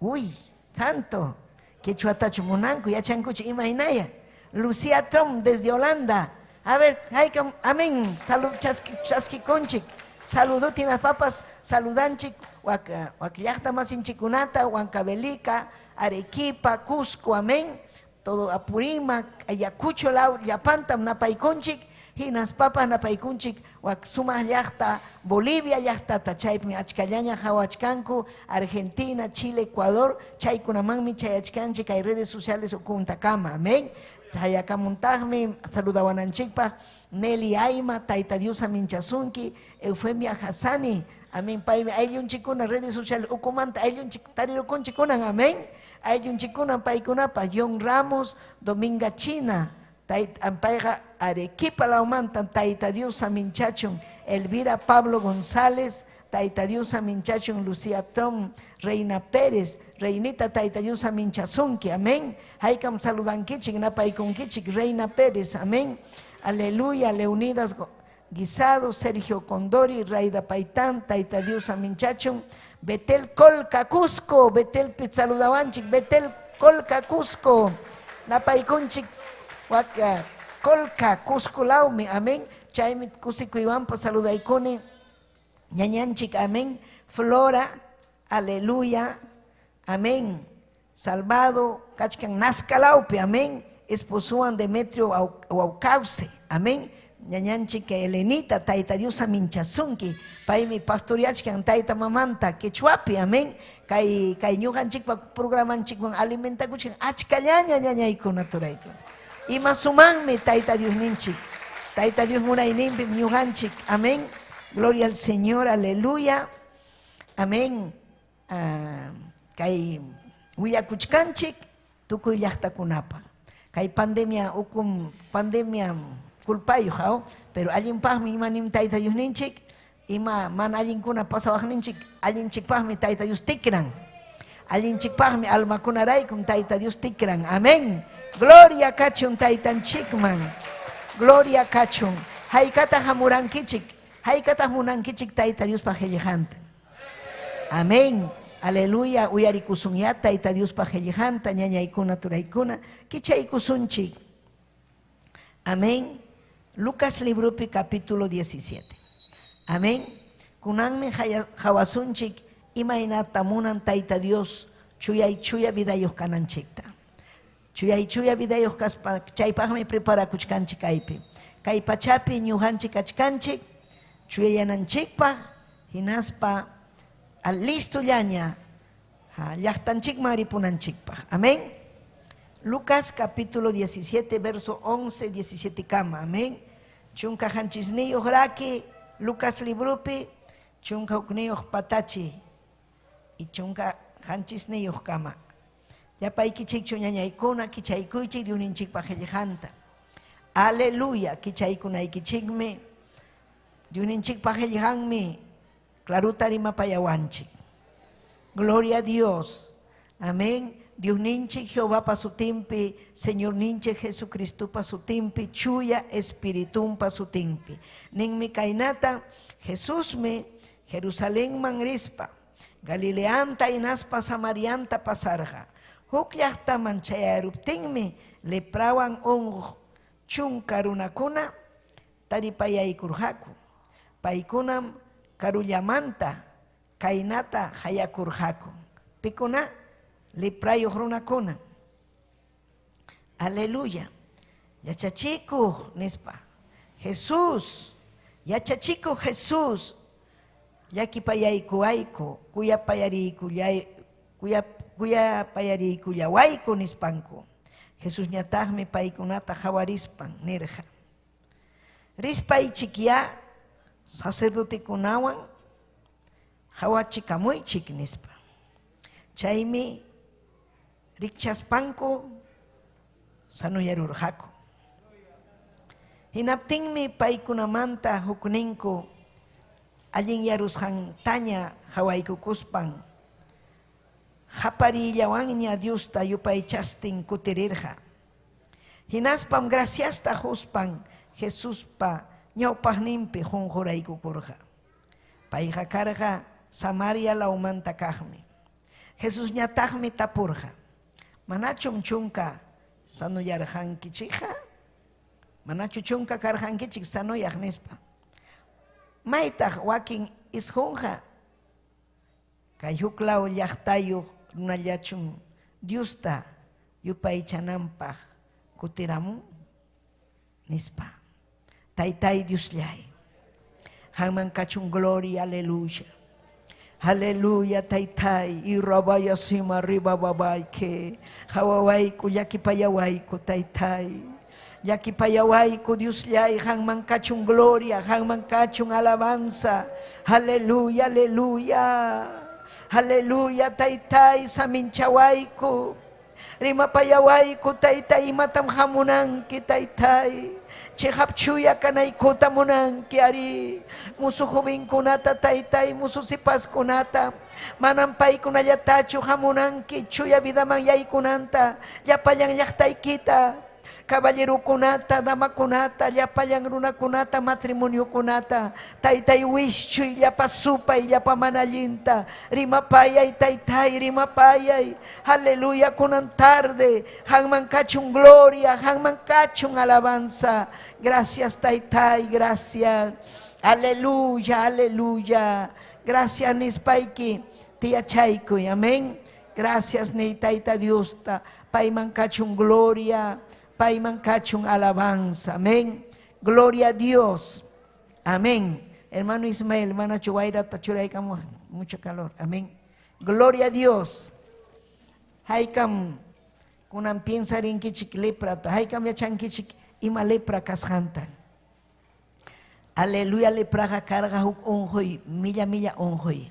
Uy, santo, quechuatachu munanku, yachankuchu imaynaya. Lucía Trump desde Holanda. A ver, haykam, amén. Salud, chaskikunchik. Saludutin las papas, saludanchik, wak llaqta masinchikunata, Huancavelica, Arequipa, Cusco, amén. Todo Apurímac, Ayacucho, law, llapantam napaykunchik, hinas papas napaykunchik, wak sumaq llaqta, Bolivia llaqtata, chaypimi achkallaña hawachkanku, Argentina, Chile, Ecuador, chaykunamanmi chayachkanchik kay redes sociales ukuntakama, amén. Chayakamuntaqmi saludawananchikpaq Nelly Aima, Tayta Dios aminchasunki, Eufemia Hassani, amén, paymi ayllunchikkuna redes sociales ukumanta ayllunchik tarirukunchikunan, amén. Ayllunchikunan paykunapa, John Ramos, Dominga China, payqa Arequipa lawmanta, Tayta Dios aminchachun, Elvira Pablo González, Tayta Dios aminchachun, Lucía Trump, Reina Pérez, Reinita Tayta Dios aminchasunki, amén. Haykam saludankichik, napaykunkichik, Reina Pérez, amén. Aleluya, Leonidas Guisado, Sergio Condori, Raida Paitán, Tayta Dios aminchachun, Betel Colca Cusco, Betelpi saludawanchik, Betel Colca Cusco, napaykunchik waka Colca Cusco lawmi, amén. Chaymi kusikuywanpas saludaykuni ñañanchik, amén. Flora, aleluya, amén. Salvado kachkan Nazca lawpi, amén. Esposuan Demetrio Huaucauce, amén. Ñañanchik Elenita, Tayta Dios aminchasunki, paymi pastoriachkan tayta mamanta quechuapi, amén. Kay kay ñuqanchikpa programanchikwan alimentakuchkan achkallaña ñañaykuna turaykuna. Ima sumanmi Tayta Dios ninchik. Tayta Dios munayninpim ñuqanchik, amén. Gloria al Señor, aleluya. Amén. Kay willakuchkanchik tukuy llaqtakunapaq. Kay pandemia ukum pandemia culpayuq, aw, pero allinpaqmi ima nin Tayta Dios ninchik, ima mana allinkuna pasawaqninchik allinchikpaqmi Tayta Dios tikran. Allinchikpaqmi almakunaraykum Tayta Dios tikran. Amén. Gloria kachun Taytanchikman. Gloria kachun. Haykataq hamurankichik? Haykataq munankichik Tayta Diospa qillqanta? Amén. Aleluya. Uyarikusunyá Tayta Diospa qillqanta, ñañaykuna, turaykuna. Kichaykusunchik. Amén. Lucas libropi capítulo 17. Amén. Kunanmi qawasunchik imaynata munan Tayta Dios chuyay chuya vidayuq kananchikta. Chuyay chuya vidayuq kaspa chaypaqmi preparakuchkanchik kaypi. Kay pachapi ñuqanchik kachkanchik chuyayananchikpaq hinaspa listollaña llaqtanchikman ripunanchikpaq. Amén. Lucas capítulo 17, verso 11, 17 kama. Amén. Chunka qanchisniyuq raki, Lucas libropi, chunka hukniyuq patachi y chunka qanchisniyuq kama. Llapaykichikchu ñañaykuna, kichaykuychik Diosninchikpa qillqanta. Aleluya, kichaykunaykichikmi, Diosninchikpa qillqanmi, claruta rimapayawanchik. Gloria a Dios. Amén. Diosninchik Jehovapa sutinpi, Señorninchik Jesucristopa sutinpi, chuya Espiritumpa sutinpi. Ninmi kaynata, Jesusmi Jerusalenman rispa, Galileanta hinaspa Samarianta pasarqa. Huk llaqtaman chayaruptinmi leprawan unquq chunka runakuna taripayaykurqaku. Paykunam karullamanta kaynata hayakurqaku. Pikuna? Leprayuq runakuna. Aleluya. Yachachikuq nispa. Jesús, yachachikuq Jesús, llakipayaykuwayku, kuyapayariykullawayku nispanku. Jesusñataqmi paykunata qawarispan nirqa: Rispaychikyá sacerdotekunawan qawachikamuychik nispa. Chaymi rikchaspanku sanuyarurqaku. Hinaptinmi paykunamanta hukninku allinyarusqantaña qawaykukuspan qapariyllawanña Diosta yupaychastin kutirirqa. Hinaspam graciasta quspan Jesuspa ñawpaqninpi qunquraykukurqa. Payqa karqa Samaria lawmanta kaqmi. Jesusñataqmi tapurqa: Manachum chunka sanuyarqankichikqa? Manachu chunka karqankichik sanuyaq nispa? Maytaq wakin isqunqa? Kay huklaw llaqtayuq runallachum Diosta yupaychananpaq kutiramun? Nispa. Taytay Diosllay, qanman kachun gloria, aleluya. Aleluya, taytay, y rabaya sima riba babayke. Qawawayku, llakipayawayku, taytay. Llakipayawayku, Diosllay, qanman kachun gloria, qanman kachun alabanza. Aleluya, aleluya. Aleluya, taytay, saminchawayku. Rimapayawayku, taytay, imatam hamunanki, taytay. Chiqap chuya kanaykuta munanki, ari. Musu jovenkunata, taytay, musu sipaskunata. Manam paykunallatachu hamunanki, chuya vidaman yaykunanta, llapallan llaqtaykita. Caballerokunata, damakunata, llapallan runakunata, matrimoniokunata. Taytay wischuy, llapa supay, llapa mana allinta. Rimapayay, taytay, rimapayay. Aleluya, kunan tarde. Qanman kachun gloria, qanman kachun alabanza. Gracias, taytay, gracias. Aleluya, aleluya. Gracias nispayki tiyachaykuy. Amén. Gracias niy Tayta Diosta. Payman kachun gloria, payman kachun alabanza. Amén. Gloria a Dios. Amén. Hermano Ismael, hermana Chuguairata, churaykamuq, mucho calor. Amén. Gloria a Dios. Haykam kunan piensarinkichik leprata, haykam yachankichik ima lepra kasqanta. Aleluya, lepraqa karqa huk unquy, milla milla unquy.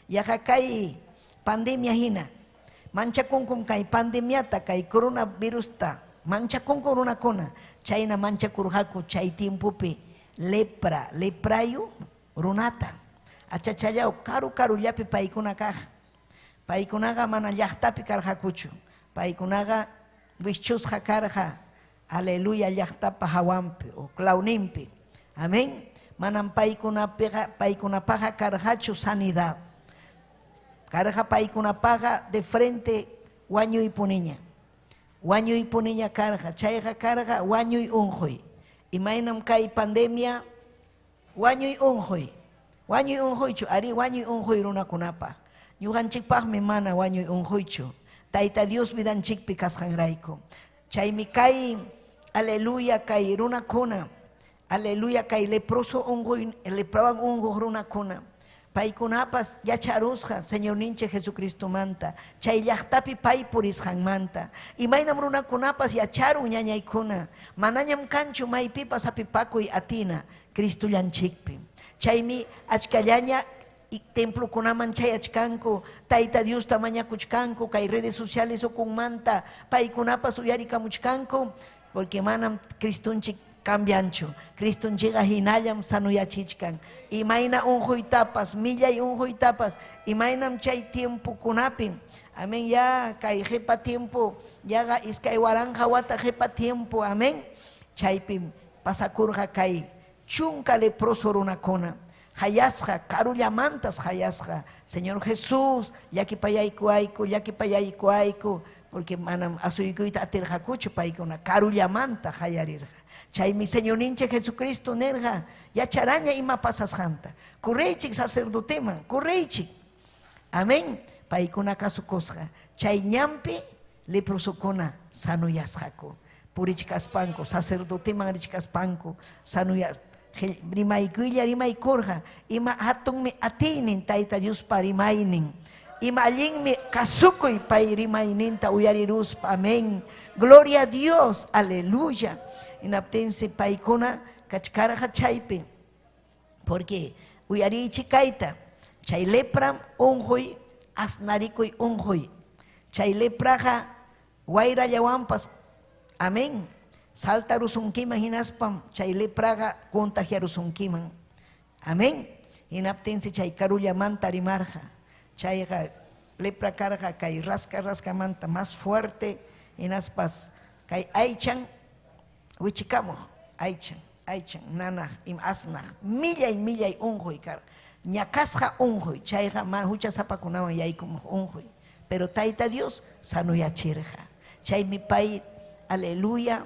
Yaqa kay pandemia hina. Manchakunkum kay pandemiata, kay coronavirusta. Manchakunku runakuna. Chayna manchakurqaku chay tiempopi lepra, leprayu runata. Achachallaw karu karullapi paykuna kaq. Paykunaqa mana llaqtapi karqakuchu. Paykunaqa wischusqa karqa, aleluya, llaqtapa hawanpi o clawninpi. Amén. Manam paykunapiqa paykunapaqa karqachu sanidad. Karqa paykunapaqa de frente wañuypuniña. Wañuypuniña karqa. Chayqa karqa wañuy unquy. Imaynam kay pandemia wañuy unquy. Wañuy unquychu? Arí, wañuy unquy runakunapaq. Ñuqanchikpaqmi mana wañuy unquychu. Tayta Dios vidanchikpi kasqanrayku. Chaymi kay, aleluya, kay runakuna, aleluya, kay leproso unquy, leprawan unquq runakuna, paykunapas yacharusqa Señorninchik Jesucristomanta, chay llaqtapi pay purisqanmanta. Imaynam runakunapas yacharun ñañaykuna, manañam kanchu maypipas hapipakuy atina Cristollanchikpi. Chaymi achkallaña templokunaman chayachkanku, Tayta Diosta mañakuchkanku, kay redes sociales ukunmanta paykunapas uyarikamuchkanku, porque manam Cristonchik cambianchu. Cristonchikqa hinallam sanoyachichkan. Imayna unquytapas, millay unquytapas, imaynam chay tiempokunapi. Amén, ya kay qipa tiempo, yaqa 2000 wata qipa tiempo, amén. Chaypim pasakurqa kay chunka leproso runakuna. Hayasqa, karullamantas hayasqa. Señor Jesús, llakipayaykuwayku, llakipayaykuwayku, porque manam asuykuyta atirqakuchu paykuna, karullamanta hayarirqa. Chaymi Señorninchik Jesucristo nirqa, yacharaña ima pasasqanta. Correychik sacerdoteman, correychik. Amén. Paykuna kasukusqa. Chay ñanpi leprosokuna sanoyasqaku. Purichkaspanku, sacerdoteman richkaspanku, sanoya rimaykuylla rimaykurqa. Ima hatunmi atiynin Tayta Diospa rimaynin. Ima allinmi kasukuy pay rimayninta uyariruspa. Amén. Gloria a Dios. Aleluya. Hinaptinsi paykuna kachkarqa chaypi. Porque uyariychik kayta, chay lepram unquy, asnarikuy unquy. Chay lepraqa wayrallawanpas, amén, saltarusunkiman hinaspam chay lepraqa contagiarusunkiman. Amén. Hinaptinsi chay karullamanta rimarqa. Chayqa lepra karqa kay rasca rascamanta más fuerte, hinaspas kay aychan wichikamuq, aychan, aychan, nanaq, ima asnaq, millay millay unquy karqa. Ñakasqa unquy, chayqa mana huchasapakunawan yaykumuq unquy. Pero Tayta Dios sanoyachirqa. Chaymi pay, aleluya,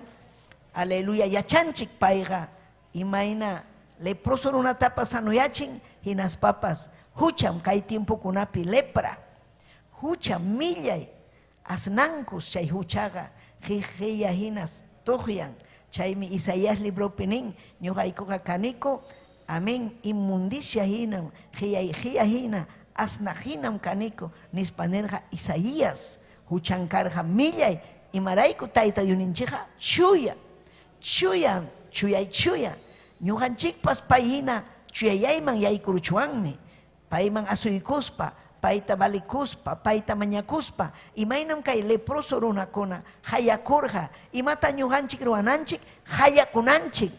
aleluya, yachanchik payqa imayna leproso runatapas sanoyachin, hinaspapas hucham kay tiempokunapi lepra, hucha millay asnankus chay huchaqa qiqqiya hinas tuqyan. Chaymi Isaías libropi nin, ñuqaykuqa kaniku, amén, inmundicia hinam, qiyay qiya hina, asnaq hinam kaniku, nispa nirqa Isaías. Huchan karqa millay, imarayku Tayta Diosninchikqa chuya, chuya, chuyay chuya. Ñuqanchikpas pay hina chuyayayman yaykuruchwanmi, payman asuykuspa, payta valikuspa, payta mañakuspa. Imaynam kay leproso runakuna hayakurqa, imata ñuqanchik ruwananchik? Hayakunanchik.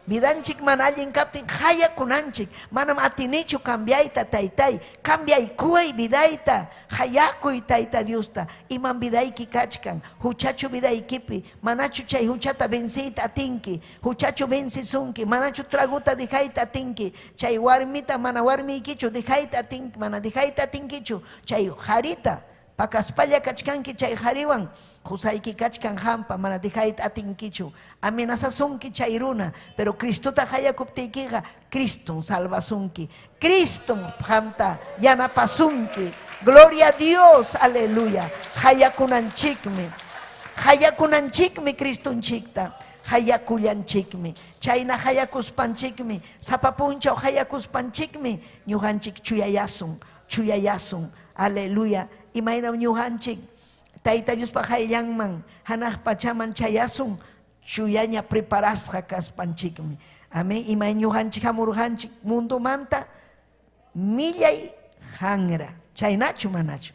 Vidanchik mana allin kaptin qayakunanchik. Manam atinichu cambiayta, taytay. Cambiaykuway vidayta. Qayakuy Tayta Diosta. Imam vidayki kachkan? Huchachu vidaykipi? Manachu chay huchata venceyta atinki? Huchachu vencisunki? Manachu traguta dejayta atinki? Chay warmita mana warmiykichu dejayta atinki? Mana dejayta atinkichu? Chay qarita pakaspalla kachkanki chay qariwan qusayki kachkan qampa mana dejayta atinkichu. Amenazasunki chay runa, pero Cristota qayakuptiykiqa Cristom salvasunki. Cristom qamta yanapasunki. Gloria a Dios, aleluya. Qayakunanchikmi. Qayakunanchikmi Cristonchikta. Qayakullanchikmi. Chayna qayakuspanchikmi, sapa punchaw qayakuspanchikmi ñuqanchik chuyayasun, chuyayasun. Aleluya. Imaynam ñuqanchik Tayta Diospa qayllanman hanaq pachaman chayasun chuyaña preparasqa kaspanchikmi. Amén. Imay ñuqanchik hamurqanchik mundomanta millay hanra. Chaynachu manachu?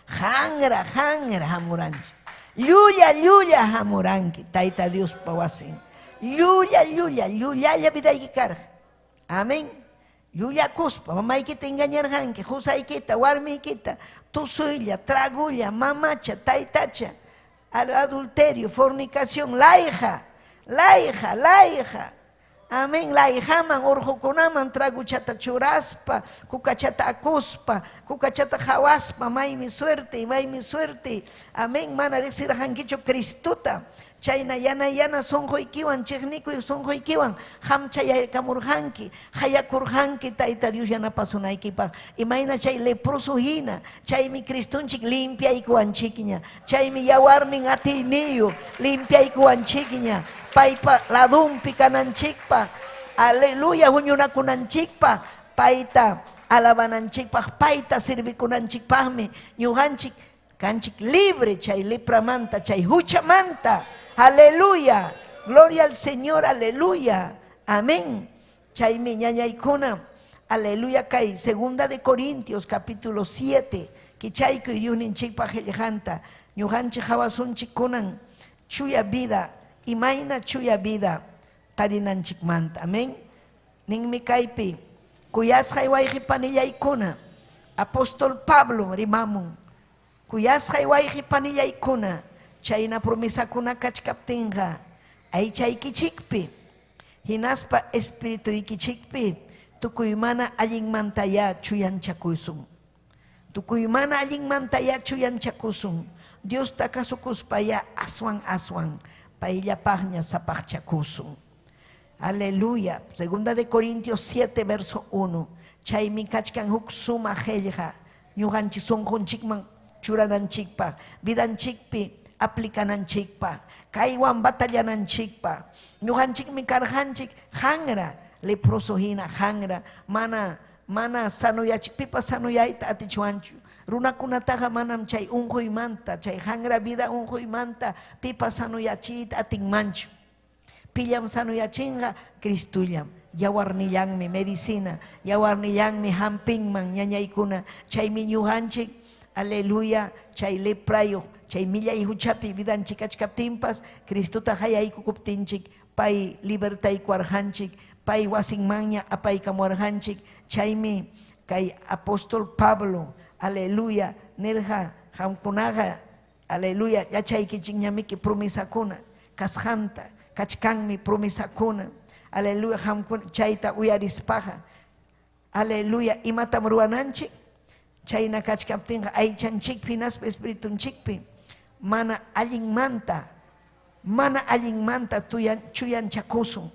Hanra, hanra hamuranchik. Llulla, llulla hamuranki Tayta Diospa wasin. Llulla, llulla, llullalla vidayki karqa. Amén. Llullakuspa mamaykita engañarqanki, qusaykita, warmiykita, tusuylla, tragulla, mamacha, taytacha, adulterio, fornicación, layqa, layqa, layqa. Amén, layqaman, urqukunaman traguchata churaspa, kukachata akuspa, kukachata qawaspa, maymi suerte, maymi suerte. Amén, mana riqsirqankichu Cristota. Chayna yana yana sunquykiwan, chiqnikuy sunquykiwan qamchayaykamurqanki, qayakurqanki Tayta Dios yanapasunaykipaq. Imayna chay leproso hina, chaymi Cristonchik limpiaykuwanchikña, chaymi yawarnin atiyniyuq limpiaykuwanchikña, paypa ladunpi kananchikpaq, aleluya, huñunakunanchikpaq, payta alabananchikpaq, payta servikunanchikpaqmi ñuqanchik kanchik libre chay lepramanta, chay huchamanta. Aleluya. Gloria al Señor, aleluya. Amén. Chaymi ñañaykuna, aleluya kay segunda de Corintios capítulo 7, kichaykuy Diosninchikpa qillqanta, ñuqanchik qawasunchik kunan chuya vida, imayna chuya vida tarinanchikmanta. Amén. Ninmi kaypi, kuyasqay wayqi panillaykuna, apóstol Pablo rimamun, kuyasqay wayqi panillaykuna, chayna promesakuna kachkaptinqa, aychaykichikpi, hinaspa espirituykichikpi, tukuy mana allinmantayá chuyanchakusun. Tukuy mana allinmantayá chuyanchakusun. Diosta kasukuspayá aswan aswan payllapaqña sapaqchakusun. Aleluya. Segunda de Corintios 7, verso 1. Chaymi kachkan huk sumaq qillqa ñuqanchik sunqunchikman churananchikpaq, vidanchikpi aplicananchikpaq, kaywan batallananchikpaq. Ñuqanchikmi karqanchik hanra, leproso hina hanra, mana mana sanuyachik, pipas sanuyayta atichwanchu. Runakunataqa manam chay unquymanta, chay hanra vida unquymanta pipas sanuyachiyta atinmanchu. Pillam sanuyachinqa? Cristollam. Yawarnillanmi medicina, yawarnillanmi hampinman ñañaykuna. Chaymi ñuqanchik, aleluya, chay leprayuq, chay millay huchapi vidanchik kachkaptinpas, Cristota qayaykukuptinchik, pay libertaykuwarqanchik, pay wasinmanña apaykamuwarqanchik. Chaymi kay apóstol Pablo, aleluya, nirqa qamkunaqa, aleluya, yachaykichikñamiki promesakuna kasqanta, kachkanmi promesakuna, aleluya, qamkuna chayta uyarispaqa, aleluya, imatam ruwananchik? Chayna kachkaptinqa aychanchikpi hinaspa espiritunchikpi mana allinmanta, mana allinmanta chuyanchakusun.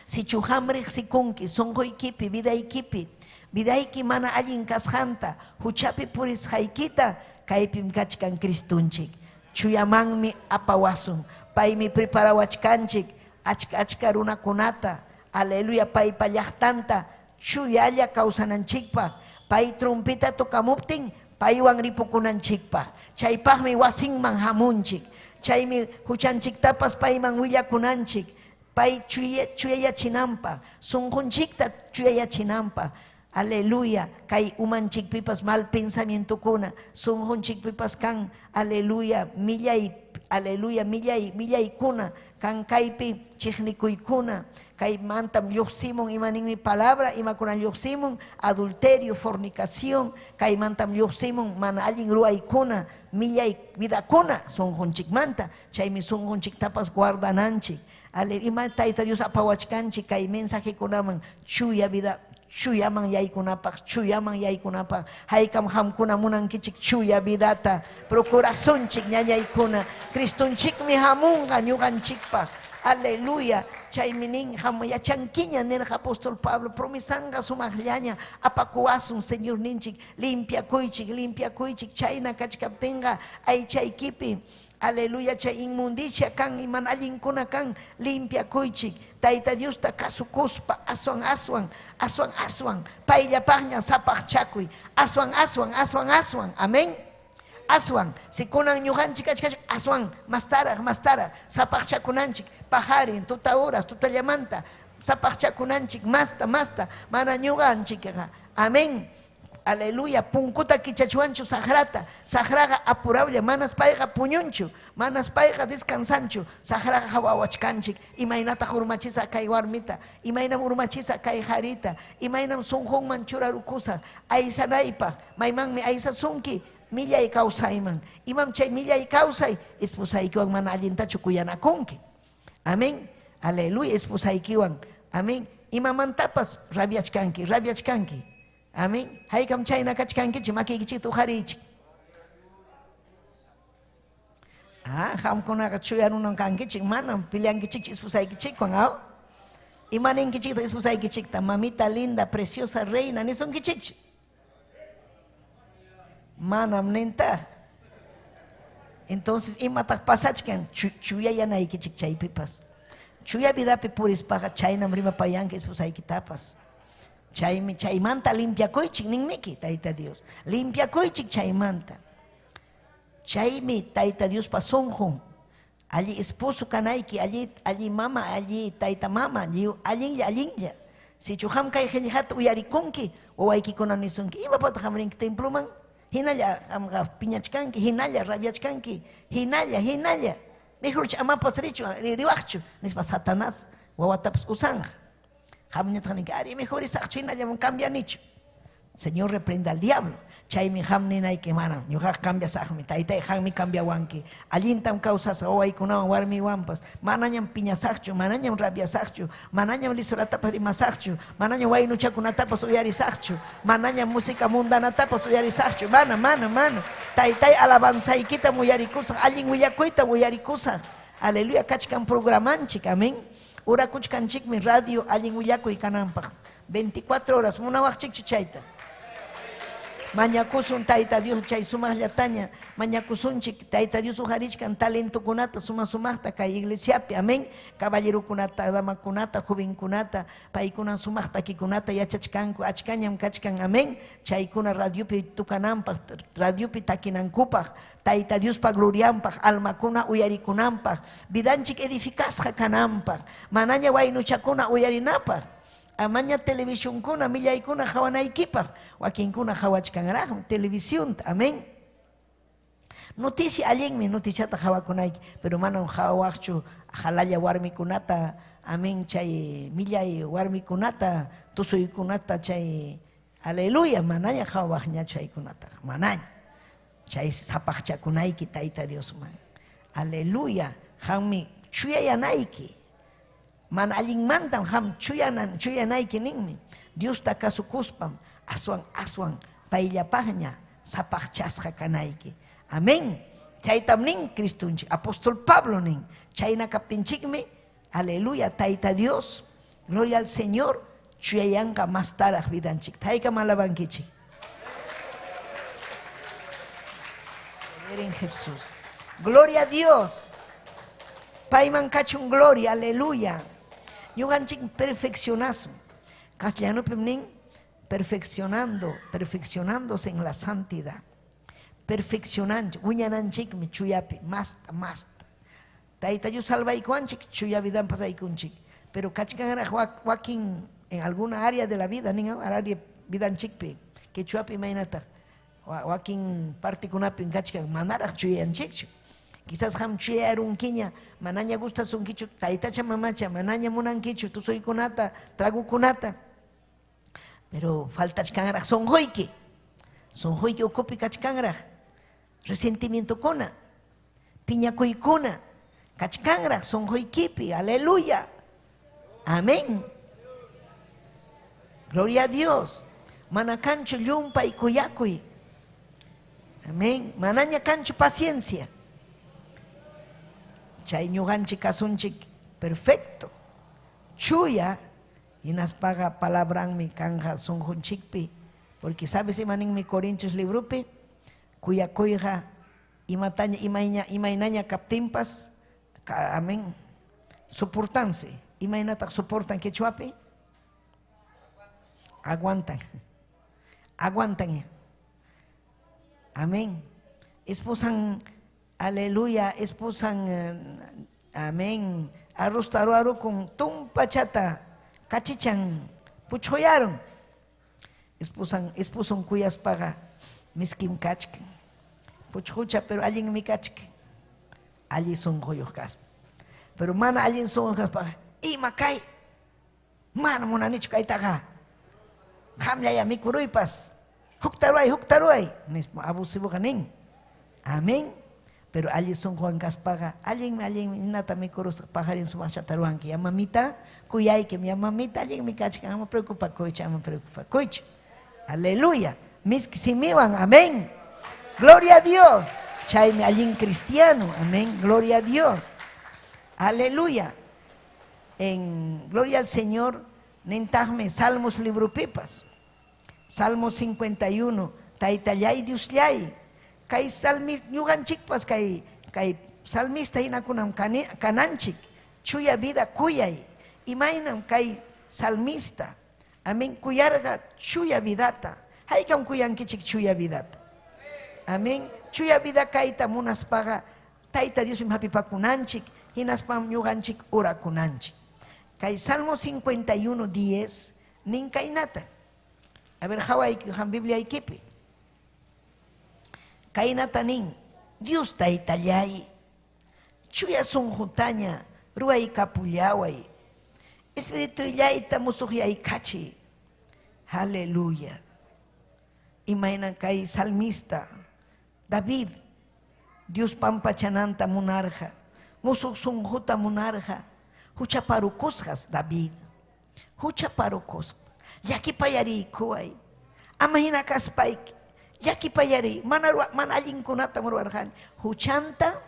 Sichu qam riqsikunki sunquykipi, vidaykipi, vidayki mana allin kasqanta, huchapi purisqaykita, kaypim kachkan Cristonchik. Chuyamanmi apawasun. Paymi preparawachkanchik achka achka runakunata, aleluya, paypa llaqtanta chuyalla kawsananchikpaq, pay trompeta tocamuptin paywan ripukunanchikpaq. Chaypaqmi wasinman hamunchik. Chaymi huchanchiktapas payman willakunanchik, pay chuyayachinanpaq, sunqunchikta chuyayachinanpaq. Aleluya, kay umanchikpipas mal pensamientokuna, sunqunchikpipas kan, aleluya, millay Aleluya, millay, millaykuna kan kaypi chiqnikuykuna, kaymantam lluqsimun ima ninmi palabra, imakuna lluqsimun, adulterio, fornicación, kaymantam lluqsimun mana allin ruwaykuna, millay vidakuna sunqunchikmanta, chaymi sunqunchiktapas guardananchik. Ima Tayta Dios apawachkanchik kay mensajekunaman chuya vida, chuyaman yaykunapaq, chuyaman yaykunapaq, haykam qamkuna munankichik chuya vidata, procurasunchik ñañaykuna, Cristonchikmi hamunqa ñuqanchikpaq. Aleluya, chaymi nin hamu yachankiña nirqa apóstol Pablo, promesanqa sumaqllaña apakuwasun Señorninchik, limpiakuychik, limpiakuychik, chayna kachkaptinqa aychaykipi, aleluya, chay inmundicia kan, iman allinkuna kan, limpiakuychik, Tayta Diosta kasukuspa, aswan aswan, aswan aswan, payllapaqña sapaqchakuy, aswan aswan, aswan aswan, amén. Aswan, si kunan ñuqanchik kachkachik, aswan, mastaraq, mastaraq, sapaqchakunanchik, pajarin, tuta horas, tutallamanta, sapaqchakunanchik, masta, masta, mana ñuqanchikqa, amén. Aleluya, punkuta kichachwanchu saqrata, saqraqa apurawlla, manas payqa puñunchu, manas payqa descansanchu, saqraqa hawawachkanchik, imaynataq urmachisa kay warmita, imaynam urmachisa kay qarita, imaynam sunqunman churarukusaq, aysanaypaq, maymanmi aysasunki, millay kawsayman, imam chay millay kawsay, esposaykiwan mana allintachu kuyanakunki. Amén. Aleluya, esposaykiwan. Amén. Imamantapas rabiachkanki, rabiachkanki. Amén. Haykam chayna kachkankichik, makiykichikta uqariychik. Ah, qamkunaqa chuya runam kankichik, manam peleankichikchu esposaykichikwan, aw? Ima ninkichiktaq esposaykichikta? Mamita linda, preciosa reina, nisunkichikchu? Manam nintaq. Entonces, imataq pasachkan? Chuyayanaykichik chaypipas. Chuya vidapi purispaqa chaynam rimapayanki esposaykitapas. Chaymi chaymanta limpiakuychik ninmiki Tayta Dios. Limpiakuychik chaymanta. Chaymi Tayta Diospa sunqun. Alli esposo kanayki, alli, alli mama, alli tayta mama, allinlla, allinlla. Sichu qam kay qillqata uyarikunki, wawaykikuna nisunki, imapataq qam rinki temploman? Hinalla qamqa piñachkanki, hinalla rabiachkanki, hinalla, hinalla. Mejorchu amapas richu, riwaqchu, nispa Satanás wawatapas usanqa. Qamñataq ninki, ari mejor risaqchu, hinallam cambianichu. Señor reprenda al diablo. Chaymi qam ninayki, manam, ñuqaqa cambiasaqmi, taytay qammi cambiawanki. Allintam kawsasaq wawaykunawan warmiwanpas. Manañam piñasaqchu, manañam rabiasaqchu, manañam lisuratapas rimasaqchu, manañam waynuchakunatapas uyarisaqchu, manañam música mundanatapas uyarisaqchu. Mana, mana, mana. Taytay alabanzaykitam uyarikusaq, allin willakuytam uyarikusaq. Aleluya, kachkan programanchik, amén. Urakuchkanchikmi radio allin willakuy kananpaq. 24 horas, munawaqchikchu chayta? Mañakusun Tayta Dios chay sumaqllataña, mañakusunchik Tayta Dios uqarichkan talentokunata suma sumaqta kay iglesiapi, amén. Caballerokunata, damakunata, jovenkunata, paykunan sumaq takikunata yachachkanku, achkañam kachkan, amén. Chaykuna radiopi tukananpaq, radiopi takinankupaq, Tayta Diospa glorianpaq, almakuna uyarikunanpaq, vidanchik edificasqa kananpaq, manaña waynuchakuna uyarinapaq. Amaña televisionkuna, millaykuna qhawanaykipaq, wakinkuna qhawachkanraqmi televisionta, amén. Noticia allinmi noticiata qhawakunayki, pero manam qhawaqchu halalla warmikunata, amén, chay millay warmikunata, tusuykunata, chay aleluya, manaña qhawaqñachu chaykunataqa, manaña. Chay sapaqchakunayki Tayta Diosman. Aleluya, qammi chuyayanayki. Mana allinmantam qam chuyanayki ninmi. Diosta kasukuspam aswan aswan payllapaqña sapaqchasqa kanayki. Amén. Chaytam nin Cristonchik. Apóstol Pablo nin. Chayna kaptinchikmi, aleluya, Tayta Dios, gloria al Señor, chuyayanqa mastaraq vidanchik. Haykam alabankichik. Poder en Jesús. Gloria a Dios. Payman kachun gloria, aleluya. Ñuqanchik perfeccionasun. Castellanopim nin perfeccionando, perfeccionándose en la santidad. Perfeccionanchik, wiñananchikmi chuyapi, masta, masta. Tayta Dios salvaykuwanchik, chuya vidanpas aykunchik. Pero kachkanraq wakin en alguna área de la vida, nin área vidanchikpi, quechuapi imaynataq, wakin partikunapim kachkan manaraq chuyanchikchu. Quizás qam chuyayarunkiña, manaña gustasunkichu taytacha mamacha, manaña munankichu tusuykunata, tragukunata. Pero faltachkanraq sunquyki. Sunquyki ukupi kachkanraq resentimientokuna, piñakuykuna kachkanraq sunquykipi. Aleluya. Amén. Gloria a Dios. Mana kanchu llumpay kuyakuy. Amén. Manaña kanchu paciencia. Chay ñuqanchik kasunchik perfecto. Chuya hinaspaqa palabranmi kanja sunqunchikpi. Porque sabes imaninmi Corintios libropi kuyakuyqa imataña imayña imaynaña kaptinpas amén soportanse. Imaynataq soportan quechuapi? Aguantan. Aguantan. Amén. Esposan, aleluya, esposan, amén. Arroz taruaru con tumpachata, kachichan, puchhuyaron. Esposan, esposon kuyaspaqa miskim kachkan. Puchhucha, pero allinmi kachkan. Alli sunquyuq kaspa. Pero mana allin sunquyuq kaspaqa, ima kay? Mana munanichu kaytaqa. Qamllaya mikuruypas. Hukta ruway, hukta ruway. Nispa abusivoqa nin. Amén. Pero alli sunquwan kaspaqa, allinmi, allinmi, hinata mikurusqa pajarin sumaqchata ruwanki. Ya mamita, kuyaykim, ya mamita, allinmi kachkan, ama preocupakuychu, ama preocupakuychu. Aleluya. Miski simiwan, amén. Gloria a Dios. Chaymi allin cristiano, amén. Gloria a Dios. Aleluya. En Gloria al Señor, nintaqmi Salmos libropipas. Salmo 51, Taytallay Diosllay, kay salmi ñuqanchikpas kay kay salmista hinakunam kananchik, chuya vida kuyay, imaynam kay salmista, amén, kuyarqa chuya vidata. Haykam kuyankichik chuya vidata? Amén. Chuya vida kayta munaspaqa Tayta Diospim hapipakunanchik, hinaspam ñuqanchik orakunanchik. Kay Salmo 51, 10, nin kaynata. A ver, hawayki qam Bibliaykipi. Kaynata nin, Dios Taytallay, chuya sunqutaña ruwaykapullaway. Espiritullayta musuqyaykachiy. Aleluya. Imaynan kay salmista David Dios pampachananta munarqa, musuq sunquta munarqa, huchaparukusqas David. Huchaparukusqa. Llakipayariykuway. Ama hina kaspayki. Llakipayariy. Mana mana allinkunatam ruwarqani. Huchanta,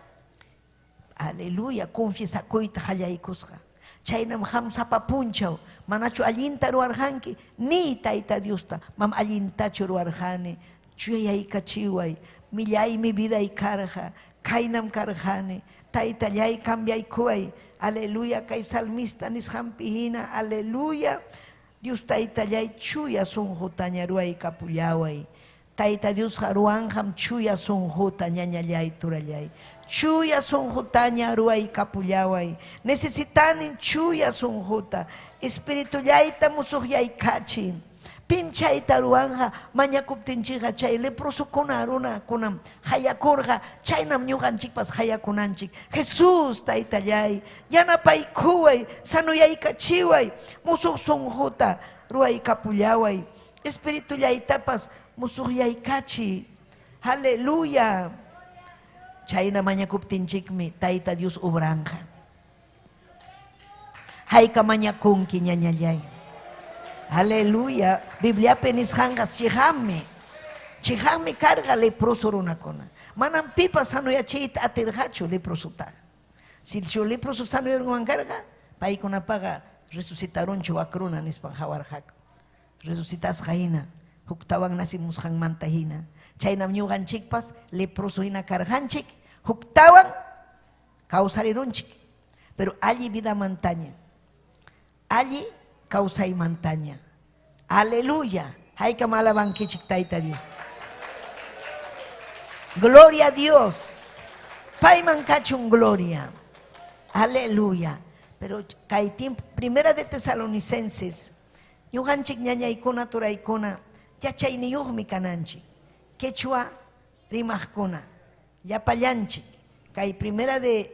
aleluya, confiesakuyta qallaykusqa. Chaynam qam sapa punchaw, manachu allinta ruwarqanki? Niy Tayta Diosta, mam allintachu ruwarqani, chuyayaykachiway, millaymi viday karqa, kaynam karqani, Taytallay cambiaykuway, aleluya, kay salmista nisqanpi hina, aleluya, Dios Taytallay chuya sunqutaña ruwaykapullaway. Tayta Diosqa ruwanqam chuya sunquta ñañallay turallay. Chuya sunqutaña ruwaykapullaway. Necesitani chuya sunquta. Espiritullayta musuqyaykachiy. Pim chayta ruwanqa mañakuptinchikqa chay leprosokuna runakunam hayakurqa, chaynam ñuqanchikpas hayakunanchik. Jesús Taytallay, yanapaykuway, sanuyaykachiway, musuq sunquta ruwaykapullaway. Espiritullaytapas musuqyaykachiy. Aleluya. Chayna mañakuptinchikmi Tayta Dios obranqa. Hayka mañakunki ñañallay. Aleluya. Bibliapi nisqanqa chiqanmi. Chiqanmi karqa leproso runakuna. Manam pipas sanoyachiyta atirqachu leprosotaqa. Sichu leproso sanoyarunman karqa, paykunapaqa resucitarunchu wak runa nispan hawarqaku. Resucitasqa hina, huktawan nacimusqanmanta hina. Chaynam ñuqanchikpas leproso hina karqanchik, huktawan kawsarirunchik. Pero alli vidamantaña, alli kawsaymantaña. Aleluya. Haykam alabankichik Tayta Dios. Gloria a Dios. Payman kachun gloria. Aleluya. Pero kay tiempo, primera de Tesalonicenses, ñuqanchik ñañaykuna turaykuna, yachayniyuqmi kananchik. Quechua rimaqkuna, llapallanchik. Kay primera de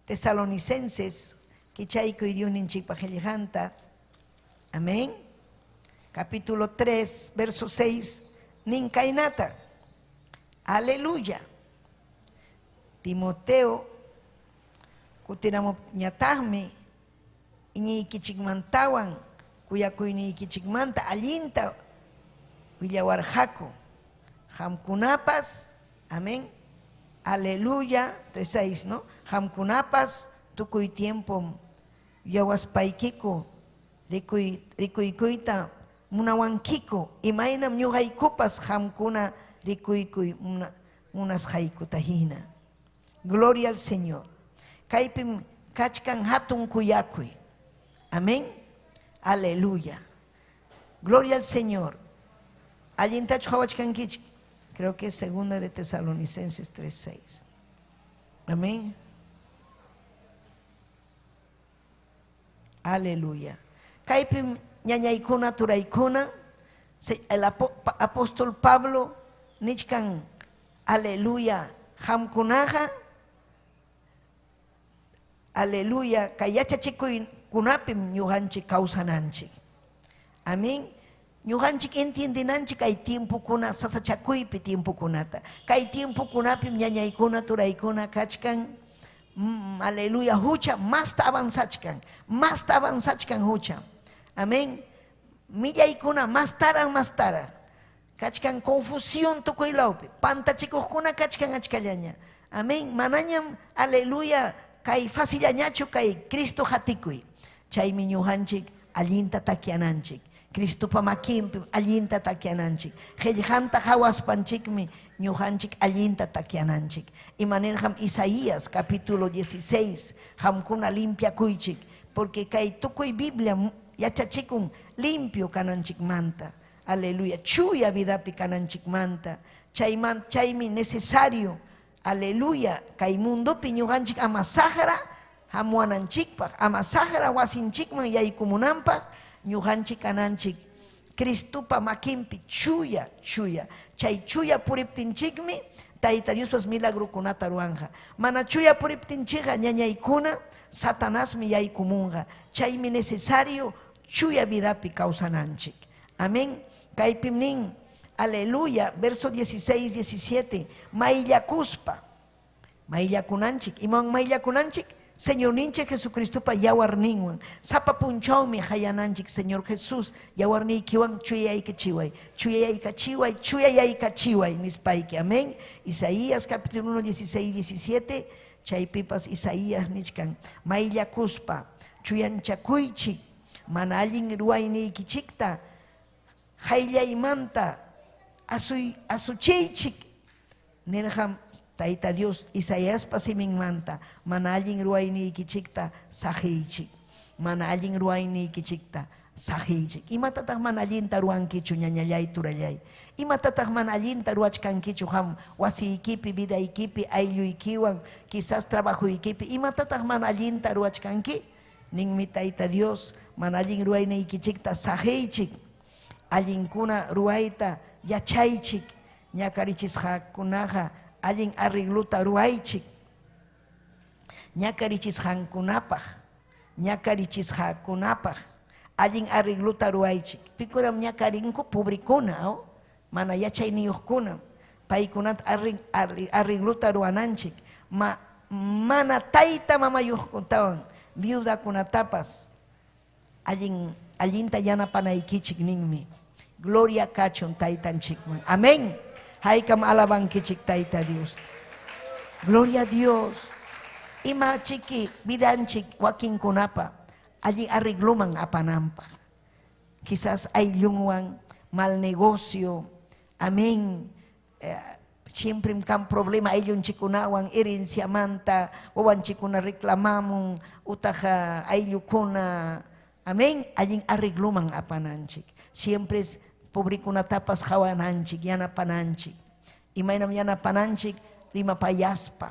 Tesalonicenses, kichaykuy Diosninchikpa qillqanta. Amén. Capítulo 3, verso 6, nin kaynata. Aleluya. Timoteo kutiramuñataqmi iñiykichikmantawan kuyakuyniykichikmanta allinta willawarqaku. Qamkunapas, amén. Aleluya, 3.6, ¿no? Qamkunapas tukuy tiempom yawaspaykiku rikuy rikuykuyta munawankiku imaynam ñuqaykupas qamkuna rikuykuy muna, munasqaykuta hina. Gloria al Señor. Kaypim kachkan hatun kuyakuy. Amén. Aleluya. Gloria al Señor. Allintachu qawachkankichik. Creo que es segunda de Tesalonicenses 3.6. Amén. Aleluya. Kaypim ñañaykuna turaykuna el apóstol Pablo nichkan aleluya qamkunaqa aleluya kay yachachikuykunapim ñuqanchik kawsananchik. Amén. Ñuqanchik entiendenanchik kay tiempokuna sasachakuypi tiempokunata. Kay tiempokunapim ñañaykuna turaykuna kachkan aleluya hucha masta avanzachkan, masta avanzachkan hucha. Amén. Millaykuna mastaran mastara. Kachkan confusión tukuy lawpi. Pantachikuqkuna kachkan achkallaña. Amén. Manañam aleluya kay facillañachu kay Cristo hatikuy. Chaymi ñuqanchik allinta takyananchik. Cristopa makinpi allinta takyananchik. Qillqanta hawaspanchikmi ñuqanchik allinta takyananchik. Imanirqam Isaías capítulo 16 qamkuna limpiakuychik porque kay tukuy Biblia yachachikun limpio kananchikmanta. Aleluya. Chuya vidapi kananchikmanta. Chayman chaymi necesario. Aleluya. Kay mundopi ñuqanchik ama saqra hamuwananchikpaq, ama saqra wasinchikman yaykumunanpaq ñuqanchik kananchik Cristopa makinpi chuya, chuya. Chay chuya puriptinchikmi Tayta Diospas milagrokunata ruwanqa. Mana chuya puriptinchikqa ñañaykuna Satanasmi yaykumunqa. Chaymi necesario chuya vidapi kawsananchik. Amén. Kaypim nin, aleluya, verso 16, 17, mayllakuspa. Mayllakunanchik. Imawan mayllakunanchik? Señorninchik Jesucristopa yawarninwan. Sapa punchawmi qayananchik, Señor Jesús, yawarniykiwan chuyaykachiway, chuyaykachiway, chuyaykachiway, nispayki. Amén. Isaías capítulo 1, 16, 17, chaypipas Isaías nichkan, mayllakuspa, chuyanchakuychik, mana allin ruwayniykichikta qayllaymanta asuy asuchiychik nirqam Tayta Dios Isaiaspa siminmanta, mana allin ruwayniykichikta saqiychik, mana allin ruwayniykichikta saqiychik. Imatataq mana allinta ruwankichu ñañallay turallay? Imatataq mana allinta ruwachkankichu qam wasiykipi, vidaykipi, aylluykiwan, quizás trabajoykipi? Imatataq mana allinta ruwachkanki? Ninmi Tayta Dios, mana allin ruwayniykichikta saqiychik, allinkuna ruwayta yachaychik, ñakarichisqakunaqa allin arreglota ruwaychik, ñakarichisqankunapaq, ñakarichisqakunapaq allin arreglota ruwaychik. Pikunam ñakarinku? Pobrikuna, oh? Mana yachayniyuqkunam. Paykunata arreglota ruwananchik. Ma, mana tayta mamayuqkunatawan viudakunatapas allin allinta yanapanaykichik ninmi. Gloria kachun taytanchikman. Amén. Haykam alabankichik Tayta Dios. Gloria a Dios. Ima chiki vidanchik wakinkunapa allin arregloman apananpaq. Quizás ayllunwan mal negocio. Amén. Siempre kan problema ayllunchikkunawan herenciamanta wawanchikkuna reclamamun utaq ayllukuna. Amén. Allin arregloman apananchik. Siempre es pobrikunatapas qawananchik, yanapananchik. Imaynam yanapananchik rimapayaspa,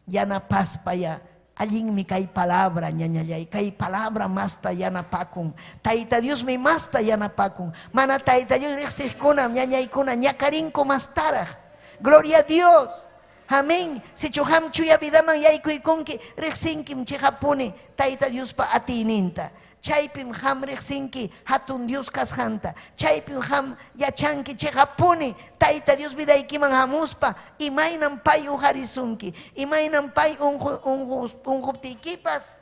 yanapaspa ya. Allinmi kay palabra, ñañallay, kay palabra masta yanapakun. Tayta Diosmi masta yanapakun. Mana Tayta Dios riqsiqkunam, ñañaykuna, ñakarinku mastaraq. Gloria a Dios. Amén. Sichu qam chuya vidaman yaykuykunki, riqsinkim chiqapuni Tayta Diospa atiyninta. Chaypim qam riqsinki hatun Dios kasqanta. Chaypim qam yachanki chiqapuni Tayta Dios vidaykiman hamuspa imaynam pay uqarisunki, imaynam pay unquptiykipas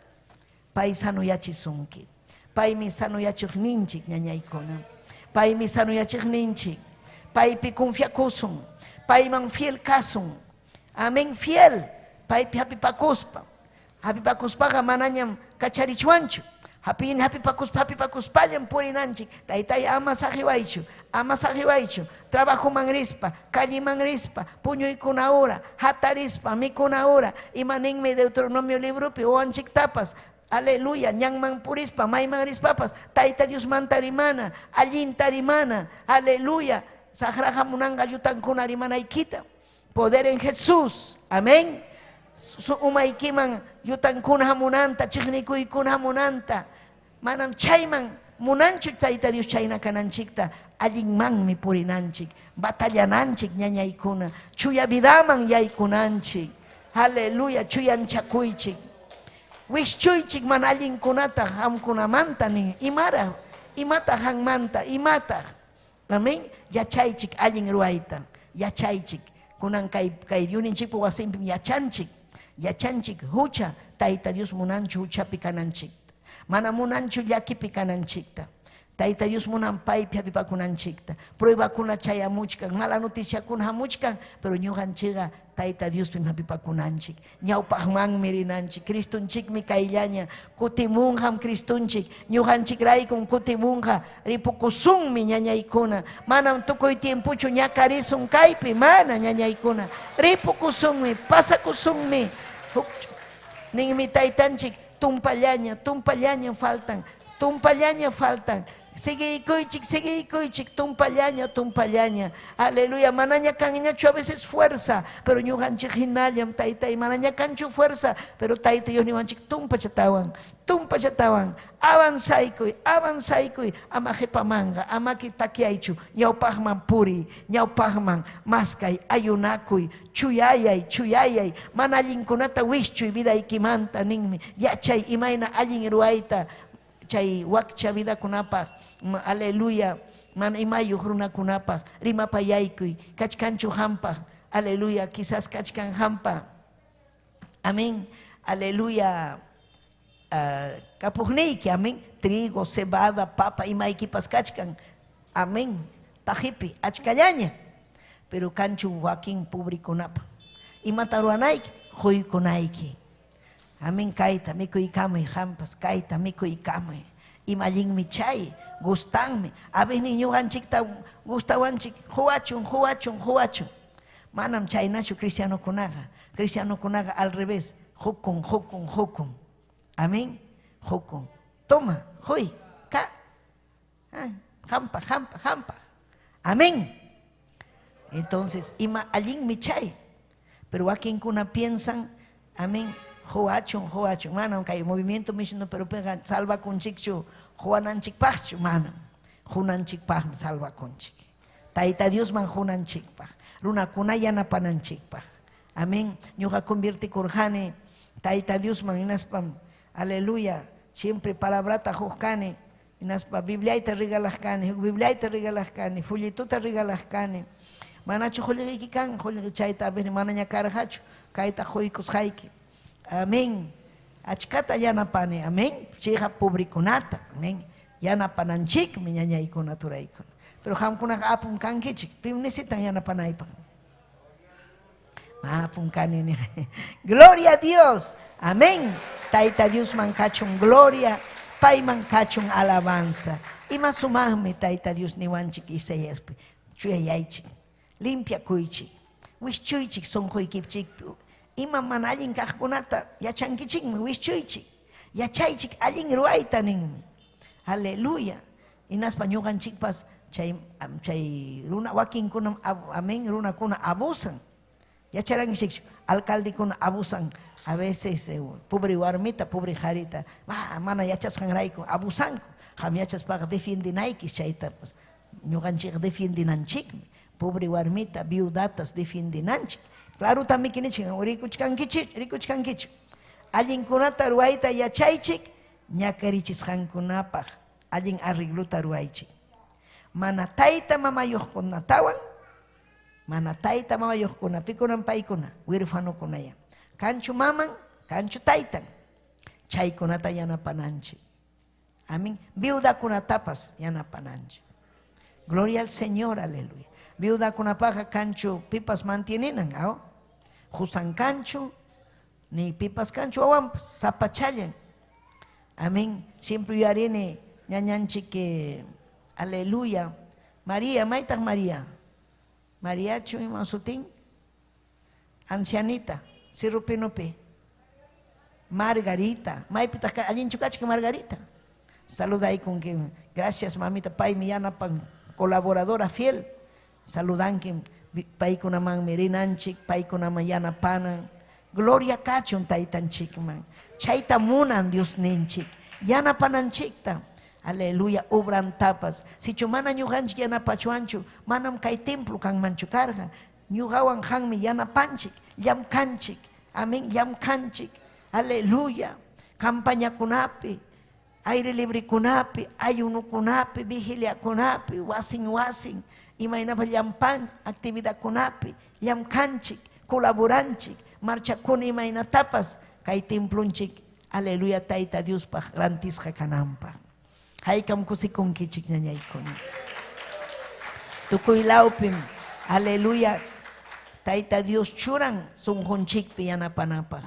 pay sanoyachisunki. Paymi sanoyachiqninchik, ñañaykuna. Paymi sanoyachiqninchik. Paypi confiakusun. Payman fiel kasun. Amén, fiel. Paypi hapipakuspa. Hapipakuspaqa manañam kacharichwanchu. Hapin hapipakuspa hapipakuspallam purinanchik. Taytay ama saqiwaychu, ama saqiwaychu. Trabajoman rispa, calleman rispa, puñuykuna hora, hatarispa, mikuna hora. Ima ninmi Deuteronomio libropi wawanchiktapas. Aleluya, ñanman purispa, mayman rispapas, Tayta Diosmanta rimana, allinta rimana. Aleluya, saqraqa munanqa llutankuna rimanaykita. Poder en Jesús. Amén. Su umaykiman llutankuna hamunanta, chiqnikuykuna hamunanta. Manam chayman munanchu Tayta Dios chayna kananchikta. Allinmanmi purinanchik, batallananchik ñañaykuna, chuya vidaman yaykunanchik. Aleluya, chuyanchakuychik. Wischuychik mana allinkunata qamkunamanta nin. Imaraq, imataq qanmanta, imataq. Amén. Yachaychik allin ruwayta. Yachaychik. Kunan kay kay Diosninchikpa wasinpim yachanchik. Yachanchik hucha Tayta Dios munanchu huchapi kananchikta. Mana munanchu llakipi kananchikta. Tayta Dios munan paypi hapipakunanchikta. Pruebakuna chayamuchkan, mala noticiakuna hamuchkan, pero ñuqanchikqa Tayta Diospim hapipakunanchik. Ñawpaqmanmi rinanchik. Cristonchikmi kayllaña. Kutimunqam Cristonchik. Ñuqanchikraykum kutimunqa. Ripukusunmi ñañaykuna. Manam tukuy tiempochu ñakarisun kaypi. Mana ñañaykuna. Ripukusunmi, pasakusunmi. Huk ninmi taytanchik, tumpallaña, tumpallaña faltan. Tumpallaña faltan. Siguiykuychik, siguiykuychik, tumpallaña, tumpallaña. Aleluya, manaña kanñachu a veces fuerza, pero ñuqanchik hinallam, taytay, manaña kanchu fuerza, pero Tayta Dios niwanchik tumpachatawan, tumpachatawan, avanzaykuy, avanzaykuy, ama qhipamanqa, amaki takyaychu, ñawpaqman puriy, ñawpaqman maskay, ayunakuy, chuyayay, chuyayay, mana allinkunata wischuy vidaykimanta ninmi, yachay imayna allin ruwayta, chay wakcha vidakunapaq, aleluya, mana imayuq runakunapaq, rimapayaykuy, kachkanchu hampaq, aleluya, quizás kachkan hampa, amén, aleluya, kapuqniyki, amén, trigo, cebada, papa, imaykipas kachkan, amén, taqipi, achkallaña, pero kanchu wakin pobrikunapa, imata ruwanayki, quykunayki. Amén, kayta mikuykamuy, qampas kayta mikuykamuy. Ima allinmi chay, gustanmi. A veces ñuqanchikta gustawanchik, quwachun, quwachun, quwachun. Manam chaynachu cristianokunaqa. Cristianokunaqa al revés, qukun, qukun, qukun. Amén, qukun. Toma, quy, ka. Qampa, qampa, qampa. Amén. Entonces, ima allinmi chay. Pero wakinkuna piensan, amén, quwachun, quwachun. Manam kay movimiento misionero perupiqa salvakunchikchu, quwananchikpaqchu, manam. Qunanchikpaqmi salvakunchik. Tayta Diosman qunanchikpaq, runakuna yanapananchikpaq. Amén. Ñuqa convertikurqani Tayta Diosman hinaspam, aleluya, siempre palabrata quq kani. Hinaspa Bibliayta regalaq kani, huk Bibliayta regalaq kani, folletota regalaq kani. Manachu qullqiyki kan? Qullqi chayta a ver manaña karqachu, kayta quykusqayki. Amén. Achkata yanapani, amén. Chayqa pobrikunata, amén. Yanapananchikmi ñañaykuna, turaykuna. Pero qamkunaqa apum kankichik, pim necesitan yanapanaypaq? Apum kani. Gloria a Dios. Amén. Tayta Diosman kachun gloria, payman kachun alabanza. Ima sumaqmi Tayta Dios niwanchik Isaiaspi, chuyayaychik, limpiakuychik, wischuychik sunquykichik, ima mana allin kaqkunata yachankichikmi, wischuychik, yachaychik allin ruwayta ninmi. Aleluya. Hinaspa ñuqanchikpas chay chay runa wakinkunam amén runakuna abusan. Yacharankichikchu alcaldekuna abusan a veces pobre warmita, pobre qarita, mana yachasqanrayku abusanku. Qam yachaspaqa defiendinaykis chaytapas. Ñuqanchikqa defiendinanchikmi. Pobre warmita, viudatas defiendinanchik. Clarutam miki nichkan, rikuchkankichik, rikuchkankichu. Allinkunata ruwayta yachaychik, ñakarichisqankunapaq allin arregluta ruwaychik. Mana tayta mamayuqkunatawan, mana tayta mamayuqkuna, pikunan paykuna, huerfanokunaya. Kanchu maman, kanchu taytan. Chaykunata yanapananchik. Amén. Viudakunatapas yanapananchik. Gloria al Señor, aleluya. Viudakunapaqa kanchu pipas mantienenan, ¿ah? Husan kanchu, ni pipas kanchu wawanpas, sapachallan. Amén. Siempre yuyarini ñañanchik aleluya. María, maytaq María. Mariachu iman sutin? Ancianita, Sirrupinupi. Margarita, maypitaq allinchu kachkan Margarita. Saludaykunki. Gracias mamita, paymi yanapan colaboradora fiel. Saludanki paykunamanmi rinanchik, paykunaman yanapanan. Gloria kachun taytanchikman. Chayta munan Diosninchik. Yanapananchikta. Aleluya, obrantapas. Sichu mana ñuqanchik yanapachuanchu, manam kay templo kanmanchu karqa. Ñuqawan qanmi yanapanchik, llamkanchik. Amén, llamkanchik. Aleluya. Campañakunapi, aire librekunapi, ayunukunapi, vigiliakunapi, wasin wasin, imaynapa llampan actividadkunapi, llamkanchik, colaboranchik, marchakuna imaynatapas kay templonchik, aleluya, Tayta Diospaq rantisqa kananpaq. Haykam kusikunkichik ñañaykuna. Tukuy lawpim, aleluya, Tayta Dios churan sunqunchikpi yanapanapaq.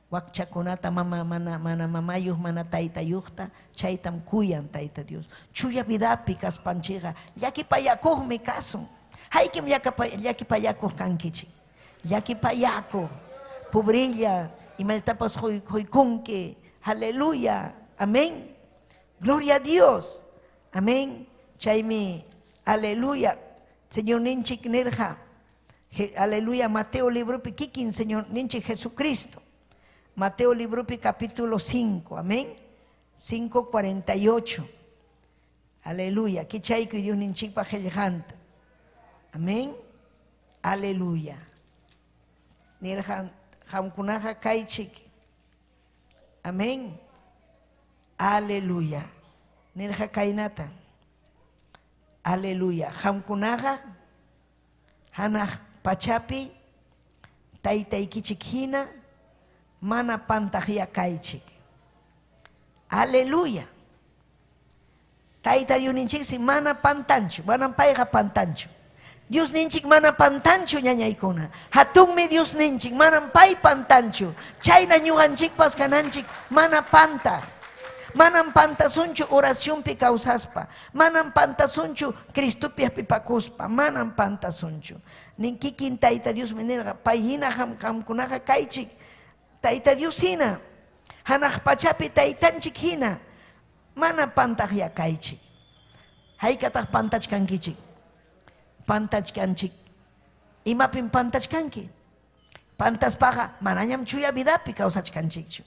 Wakchakunata mama mana mana mamayuq mana taytayuqta chaytam kuyan Tayta Dios. Chuya vidapi kaspanchikqa llakipayakuqmi kasun. Haykim llakipayakuq kankichik. Llakipayakuq, pobrella, imallatapas quykunki. Aleluya. Amén. Gloria a Dios. Amén. Chaymi, aleluya. Señor ninchik nirqa. Aleluya, Mateo libropi kikin Señor ninchik Jesucristo. Mateo libropi capítulo 5, amén. 5:48. Aleluya. Kichaykuy Dios ninchikpa qillqanta. Amén. Aleluya. Nirqa qamkunaqa kaychik. Amén. Aleluya. Nirqa kaynata. Aleluya. Qamkunaqa hanaq pachapi taytaykichik hina mana pantaqya kaychik. Aleluya. Tayta Diosninchiksi mana pantanchu, manam payqa pantanchu. Diosninchik mana pantanchu ñañaykuna. Hatunmi Diosninchik, manam pay pantanchu. Chayna ñuqanchikpas kananchik mana pantaq. Manam pantasunchu oracionpi kawsaspa. Manam pantasunchu Cristopi hapipakuspa. Manam pantasunchu. Nin kikin Tayta Diosmi nirqa, pay hina qamkunaqa kaychik. Tayta Dios hina, hanaq pachapi taytanchik hina, mana pantaqya kaychik. Haykataq pantachkankichik? Pantachkanchik. Imapim pantachkanki? Pantaspaqa manañam chuya vidapi kawsachkanchikchu.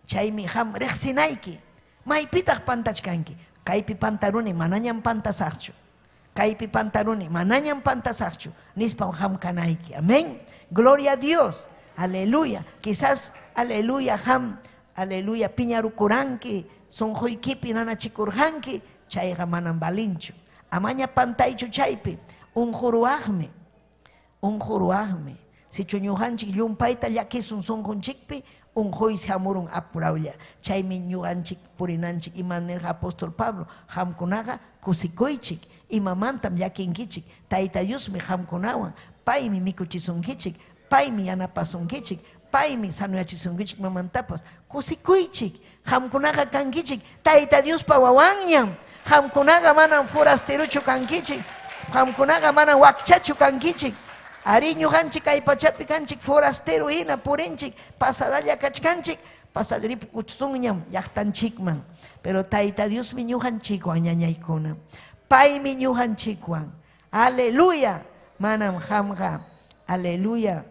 Chaymi qam riqsinayki. Maypitaq pantachkanki? Kaypi pantaruni, manañam pantasaqchu. Kaypi pantaruni, manañam pantasaqchu. Nispam qam kanayki. Amén. Gloria a Dios. Aleluya. Quizás, aleluya, qam, aleluya, piñarukuranki, sunquykipi nanachikurqanki, chayqa manam valinchu. Amaña pantaychu chaypi, unquruwaqmi. Unquruwaqmi. Sichu ñuqanchik llumpayta llakisun sunqunchikpi, unquysi hamurun apurawlla. Chaymi ñuqanchik purinanchik ima nirqa apóstol Pablo, qamkunaqa kusikuychik, imamantam llakinkichik, Tayta Diosmi qamkunawan, paymi mikuchisunkichik, paymi yanapasunkichik, paymi sanuyachisunkichik mamantapas. Kusikuychik, qamkunaqa kankichik, Tayta Diospa wawanñam. Qamkunaqa manam forasteruchu kankichik, qamkunaqa manam wakchachu kankichik. Ari ñuqanchik kay pachapi kanchik forastero hina purinchik, pasadalla kachkanchik, pasadripukusunñam llaqtanchikman. Pero Tayta Diosmi ñuqanchikwan ñañaykuna. Paymi ñuqanchikwan. Aleluya. Manam qamqa, aleluya,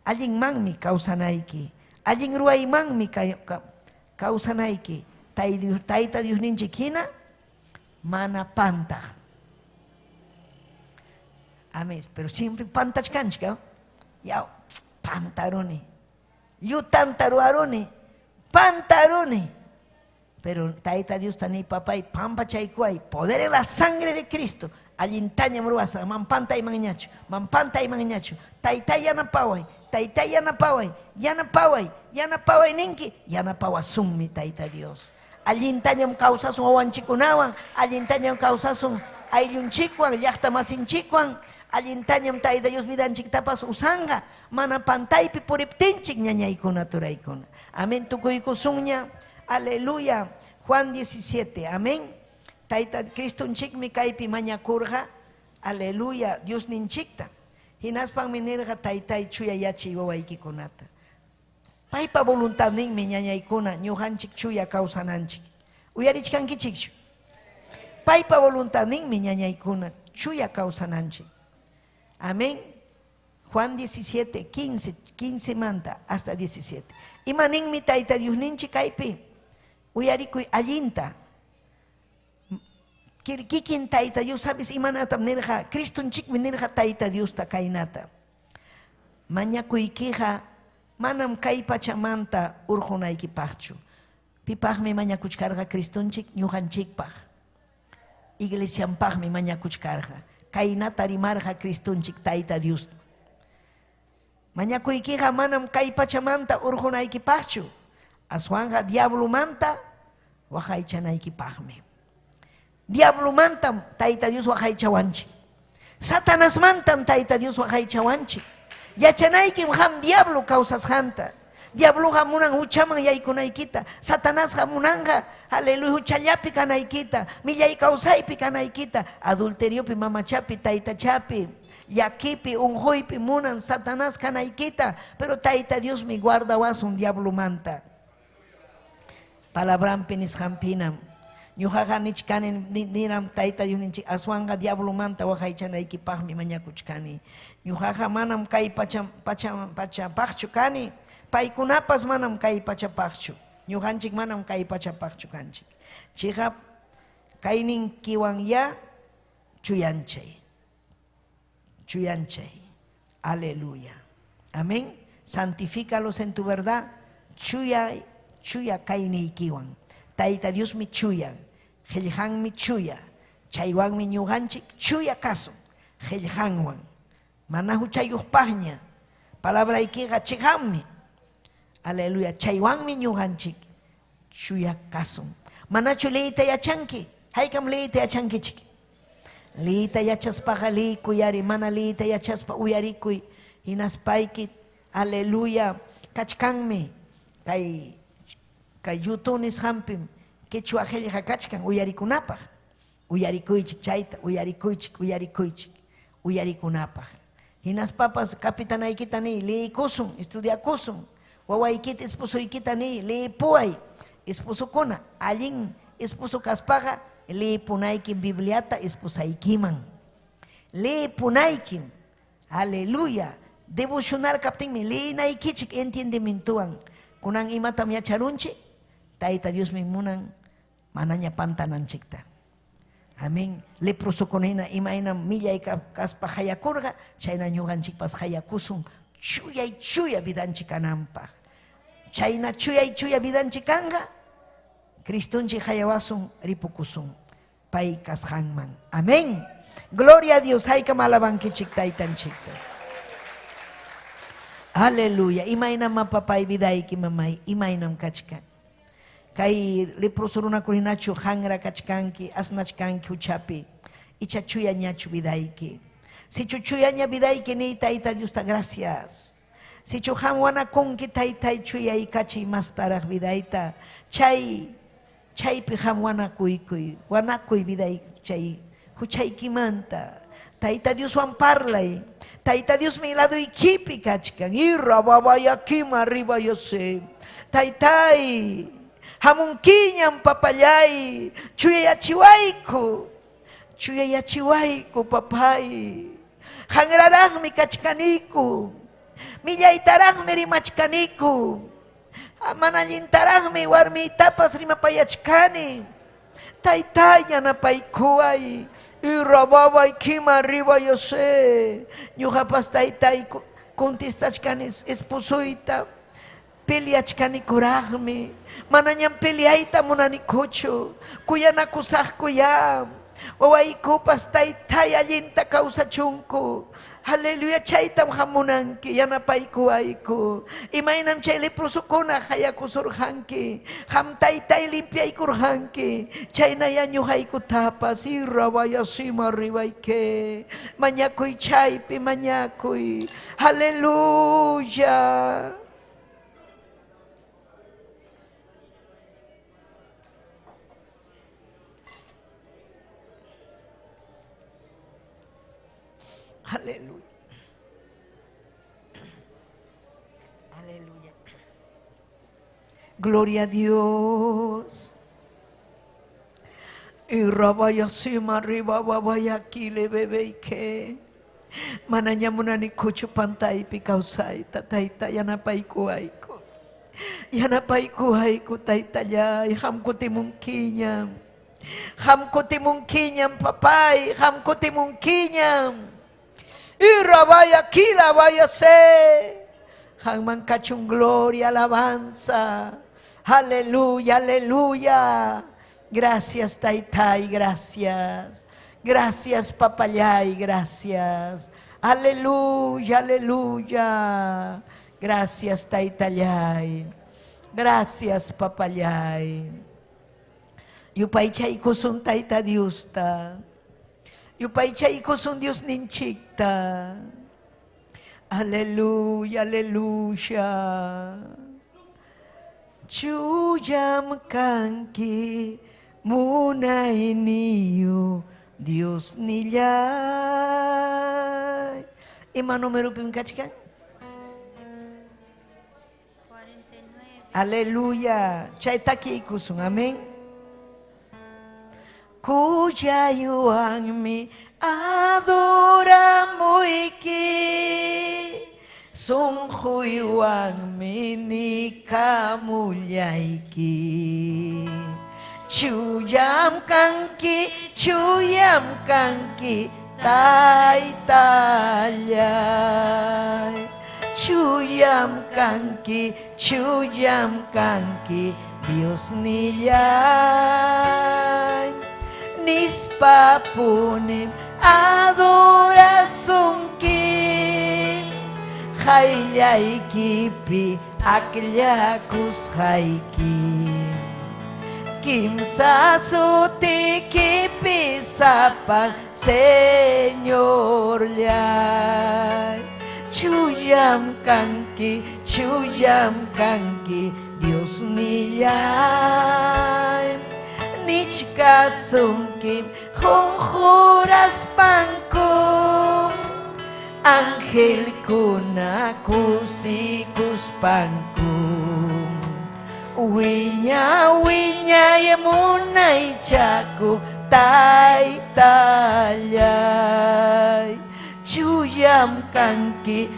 allinmanmi kawsanayki. Allin ruwaymanmi kawsanayki. Tayta Diosninchik hina mana pantaq. Amén. Pero siempre pantachkanchik, ¿no? Yaw, pantaruni. Llutanta ruwaruni. Pantaruni. Pero Tayta Diosta niy, papay, pampachaykuway, poder en la sangre de Cristo. Allintañam ruwasaq, man pantaymanñachu, man pantaymanñachu. Taytay yanapaway, taytay yanapaway, yanapaway, yanapaway ninki, yanapawasunmi Tayta Dios. Allintañam kawsasun wawanchikkunawan, allintañam kawsasun ayllunchikwan, llaqtamasinchikwan, allintañam Tayta Dios vidanchiktapas usanqa, mana pantaypi puriptinchik ñañaykuna turaykuna. Amén, tukuykusunña. Aleluya. Juan 17. Amén. Tayta Cristonchikmi kaypi mañakurqa. Aleluya. Diosninchikta. Hinaspanmi nirqa taytay chuyayachiy wawaykikunata. Paypa voluntadninmi ñañaykuna ñuqanchik chuya kawsananchik. Uyarichkankichikchu? Paypa voluntadninmi ñañaykuna chuya kawsananchik. Amén. Juan 17, 15, 15 manta hasta 17. Ima ninmi Tayta Diosninchik kaypi? Uyarikuy allinta. Kikin Tayta Dios, sabes imanatam nirqa? Cristonchikmi nirqa Tayta Diosta kaynata. Mañakuykiqa manam kay pachamanta urqunaykipaqchu. Pipaqmi mañakuchkarqa Cristonchik? Ñuqanchikpaq. Iglesianpaqmi mañakuchkarqa. Kaynata rimarqa Cristonchik Tayta Dios. Mañakuykiqa manam kay pachamanta urqunaykipaqchu. Aswanqa diablomanta waqaychanaykipaqmi. Diablomantam Tayta Dios waqaychawanchik. Satanasmantam Tayta Dios waqaychawanchik. Yachanaykim qam diablo kawsasqanta. Diabloqa munan huchaman yaykunaykita. Satanasqa munanqa, aleluya, huchallapi kanaykita, millay kawsaypi kanaykita, adulteriopi, mamachapi, taytachapi, llakipi, unquypi munan Satanás kanaykita. Pero Tayta Diosmi guardawasun diablomanta. Palabranpi nisqanpinam. Ñuqaqa nichkani niram Tayta Diosninchik aswanqa diablomanta waqaychanaykipaqmi mañakuchkani. Ñuqaqa manam kay pacha pacha pachapaqchu kani. Paykunapas manam kay pachapaqchu. Ñuqanchik manam kay pachapaqchu kanchik. Chiqap kayninkiwanyá chuyanchay. Chuyanchay. Aleluya. Amén. Santifícalos en tu verdad. Chuya, chuya kayniykiwan. Tayta Diosmi chuya. Qillqanmi chuya. Chaywanmi ñuqanchik chuya kasun. Qillqanwan. Mana huchayuqpaqña. Palabraykiqa chiqanmi. Aleluya. Chaywanmi ñuqanchik chuya kasun. Manachu liyta yachanki? Haykam liyta yachankichik? Liyta yachaspaqa liykuy ari, mana liyta yachaspa uyarikuy. Hinaspayki, aleluya, kachkanmi kay kay YouTube nisqanpim quechua qillqa kachkan uyarikunapaq. Uyarikuychik chayta, uyarikuychik, uyarikuychik, uyarikunapaq. Hinaspapas capitanaykita niy, liykusun, estudiakusun. Wawaykita, esposoykita niy, liyipuway. Esposokuna, allin esposo kaspaqa liyipunaykim Bibliata esposaykiman. Liyipunaykim. Aleluya. Devocional kaptinmi liyinaykichik entendimientowan. Kunan imatam yacharunchik? Tayta Diosmi munan manaña pantananchikta. Amén. Leprosokuna hina imaynam millay kaspa hayakurqa, chayna ñuqanchikpas hayakusun chuyay chuya vidanchik kananpaq. Chayna chuyay chuya vidanchik kanqa, Cristonchik hayawasun ripukusun pay kasqanman. Amén. Gloria a Dios. Haykam alabankichik taytanchikta. Aleluya. Imaynam papay vidayki mamay, imaynam kachkan. Kay leproso runakuna hinachu hanra kachkanki, asnachkanki huchapi, icha chuyañachu vidayki. Sichu chuyaña vidayki niy Tayta Diosta gracias. Sichu qam wanakunki taytay chuyaykachiy mastaraq vidayta, chay chaypi qam wanakuykuy, wanakuy viday chay huchaykimanta. Tayta Dioswan parlay. Tayta Diosmi laduykipi kachkan. Irra babayakima ribayose. Taytay, hamunkiñam papallay, chuyayachiwayku. Chuyayachiwayku papay. Hanraraqmi kachkaniku. Millaytaraqmi rimachkaniku. Mana allintaraqmi warmiytapas rimapayachkani. Taytay yanapaykuway. Irra babay kima ribayose. Ñuqapas taytay Contestachkani esposoyta. Peleachkanikuraqmi. Manañam peleayta munanikuchu. Kuyanakusaqkuyá. Wawaykupas taytay allinta kawsachunku. Aleluya, chaytam hamunanki, yanapaykuwayku. Imaynam chay leprosokuna hayakusurqanki. Ham taytay limpiaykurqanki. Chaynaya ñuqaykutapas irrabayasima ribayke. Mañakuy chaypi, mañakuy. Aleluya. Aleluya. Aleluya. Gloria a Dios. Y rabaya sima arriba babaya aquí le bebe y que. Manaña munani kuchu pantaypi kawsayta tayta yanapaykuwayku. Yanapaykuwayku taytallay hamkutimunkiñam. Hamkutimunkiñam papay, hamkutimunkiñam. Y rabaya kila vaya se. Hanman kachun gloria, alabanza. Aleluya, aleluya. Gracias, Taytay, gracias. Gracias, papayay, gracias. Aleluya, aleluya. Gracias, Taytayay. Gracias, papayay. Yupaychaykusun Tayta Diosta. Yupaychaykusun Dios ninchikta. Aleluya, aleluya. Chuyam kanki munayniyu Dios nillay. Ima número pim kachkan? 49. Aleluya. Chay takiykusun, amén. Kuyaywanmi adoramuyki, sunquywanmi nikamullayki. Chuyam kanki, taytallay. Chuyam kanki, Dios nillay. Nispa punim adorasunki, hayllaykipi akllakusqayki. Kimsa sutikipi sapan Señorllay. Chuyam kanki, Dios nillay. Nichkasunkim qunquraspanku, angelkuna kusikuspanku. Wiña wiñay munaychaku taytallay. Chuyam kanki,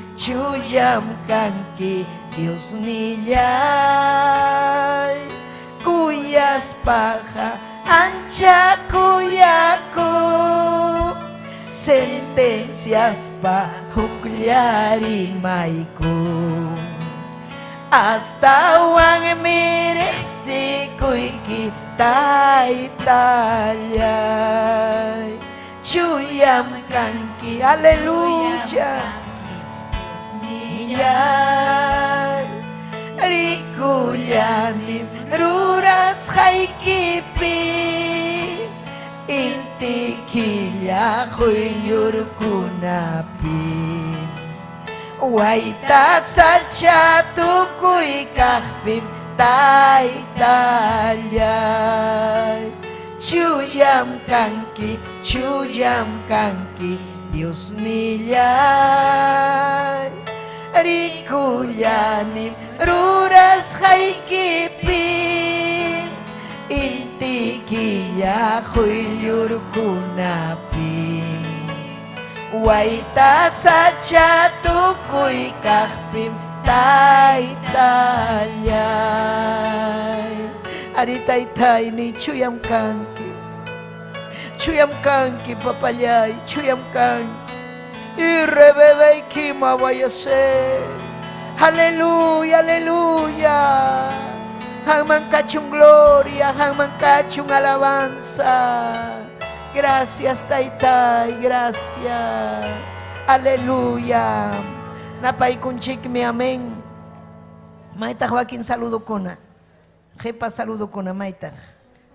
Dios nillay. Kuyaspaqa ancha kuyaku, sentenciaspa hukllarimayku. Astawan riqsikuyki taytallay. Chuyam kanki, aleluya. Nillay. Rikullanim rurasqaykipi, inti killa quyllurkunapi. Wayta sacha tukuy kaqpim taytallay. Chuyam kanki, Dios nillay. Rikullanim rurasqaykipi, inti killa quyllurkunapi. Wayta sacha tukuy kaqpim taytallay. Ari taytay ni chuyam kanki. Chuyam kanki papallay, chuyam kanki. Y rebebeikima vayase. Aleluya, aleluya. Hanman kachun gloria, hanman kachun alabanza. Gracias, Taytay, gracias. Aleluya. Napaykunchikmi, amén. Maytaq wakin saludukuna. Jepa saludukuna, maytaq.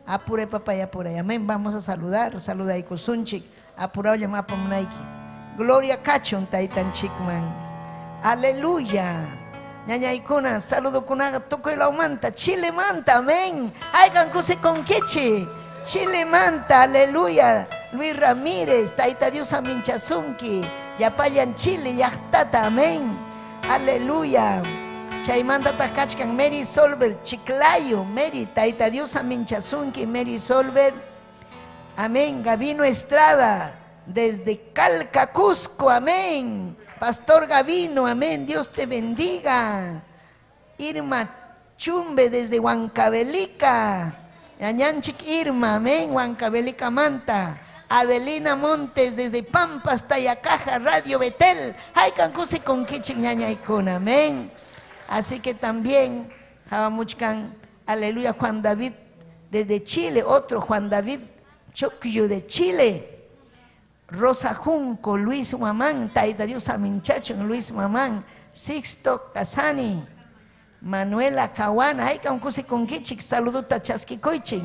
Apure papay, apure. Amén. Vamos a saludar. Saludaykusunchik. Apuraylla apamunayki. Gloria kachun taytanchikman. Aleluya. Ñañaykuna, saludukunaqa tukuy lawmanta, Chile manta, amén. Haykan kusikunkichik. Chile manta, aleluya. Luis Ramírez, Tayta Dios aminchasunki. Llapallan Chile, llaqtata, amén. Aleluya. Chaymantataq kachkan Mary Solver, Chiclayo, Mary, Tayta Dios aminchasunki, Mary Solver. Amén. Gabino Estrada, desde Calca, Cusco, amén. Pastor Gabino, amén. Dios te bendiga. Irma Chumbe, desde Huancavelica. Ñañanchik Irma, amén. Huancavelica Manta. Adelina Montes, desde Pampas, Tayacaja, Radio Betel. Haykan kusikunkichik ñañaykuna, amén. Así que también, Jabamuchkan, aleluya, Juan David, desde Chile, otro Juan David Chocllo de Chile. Rosa Junco, Luis Huamán, Taita Dios Aminchacho, Luis Huamán, Sixto Casani, Manuela Cahuana, haykan kusikunkichik, saluduta chaskikuychik.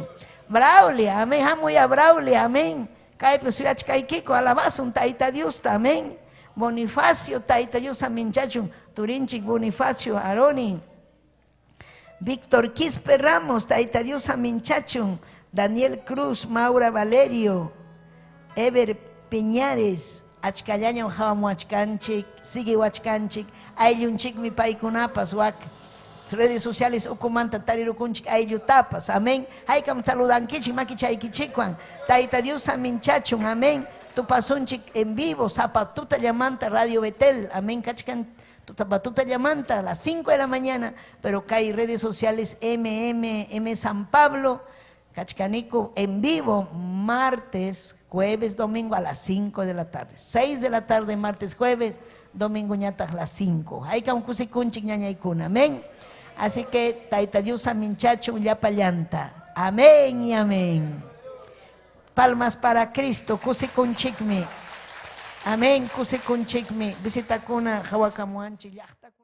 Braulia, amén, hamuya Braulia, amén. Kaypi suyachkaykiko, alabasun Tayta Diosta, amén. Bonifacio, Tayta Dios aminchachun, Turinchik Bonifacio, Aroni. Víctor Quispe Ramos, Tayta Dios aminchachun, Daniel Cruz, Maura Valerio, Ever Piñares, achkallañam hawamuachkanchik, siguiwachkanchik, ayllunchikmi paykunapas wak redes sociales ukumanta tarirukunchik ayllutapas, amén. Haykam saludankichik makichaykichikwan, Tayta Dios aminchachun, amén. Tupasunchik en vivo, Zapatuta Llamanta, Radio Betel, amén, kachkan Zapatuta Llamanta a las 5 de la mañana, pero hay redes sociales MMM San Pablo, Kachkanico en vivo, martes, jueves, domingo a las 5 de la tarde. 6 de la tarde, martes, jueves, domingo ñataq las 5. Haykam kusikunchik ñañaykuna, amén. Así que Tayta Dios aminchachu llapallanta. Amén y amén. Palmas para Cristo, kusikunchikmi. Amén, kusikunchikmi. Visitakuna hawakamuanchik llaqtakuna.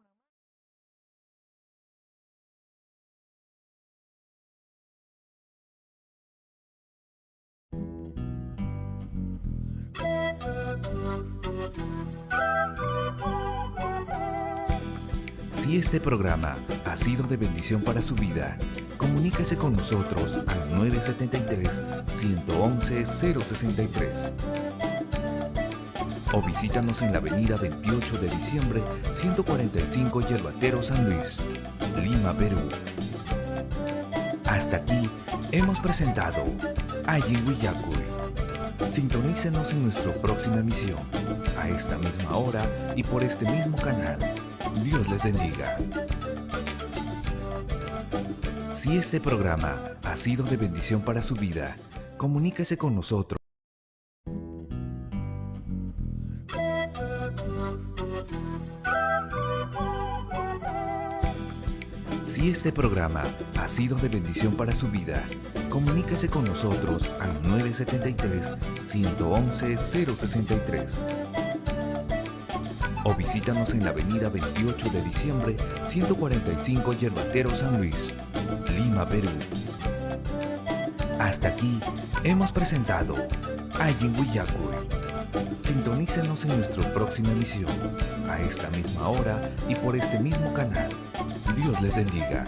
Si este programa ha sido de bendición para su vida, comuníquese con nosotros al 973-111-063 o visítanos en la avenida 28 de diciembre, 145 Yerbatero, San Luis, Lima, Perú. Hasta aquí hemos presentado Allin Willakuy. Sintonícenos en nuestra próxima emisión, a esta misma hora y por este mismo canal. Dios les bendiga. Si este programa ha sido de bendición para su vida, comuníquese con nosotros. Si este programa ha sido de bendición para su vida, comuníquese con nosotros al 973-111-063 o visítanos en la avenida 28 de diciembre, 145 Yerbatero, San Luis, Lima, Perú. Hasta aquí hemos presentado Allin Willakuy. Sintonícenos en nuestra próxima emisión, a esta misma hora y por este mismo canal. Dios les bendiga.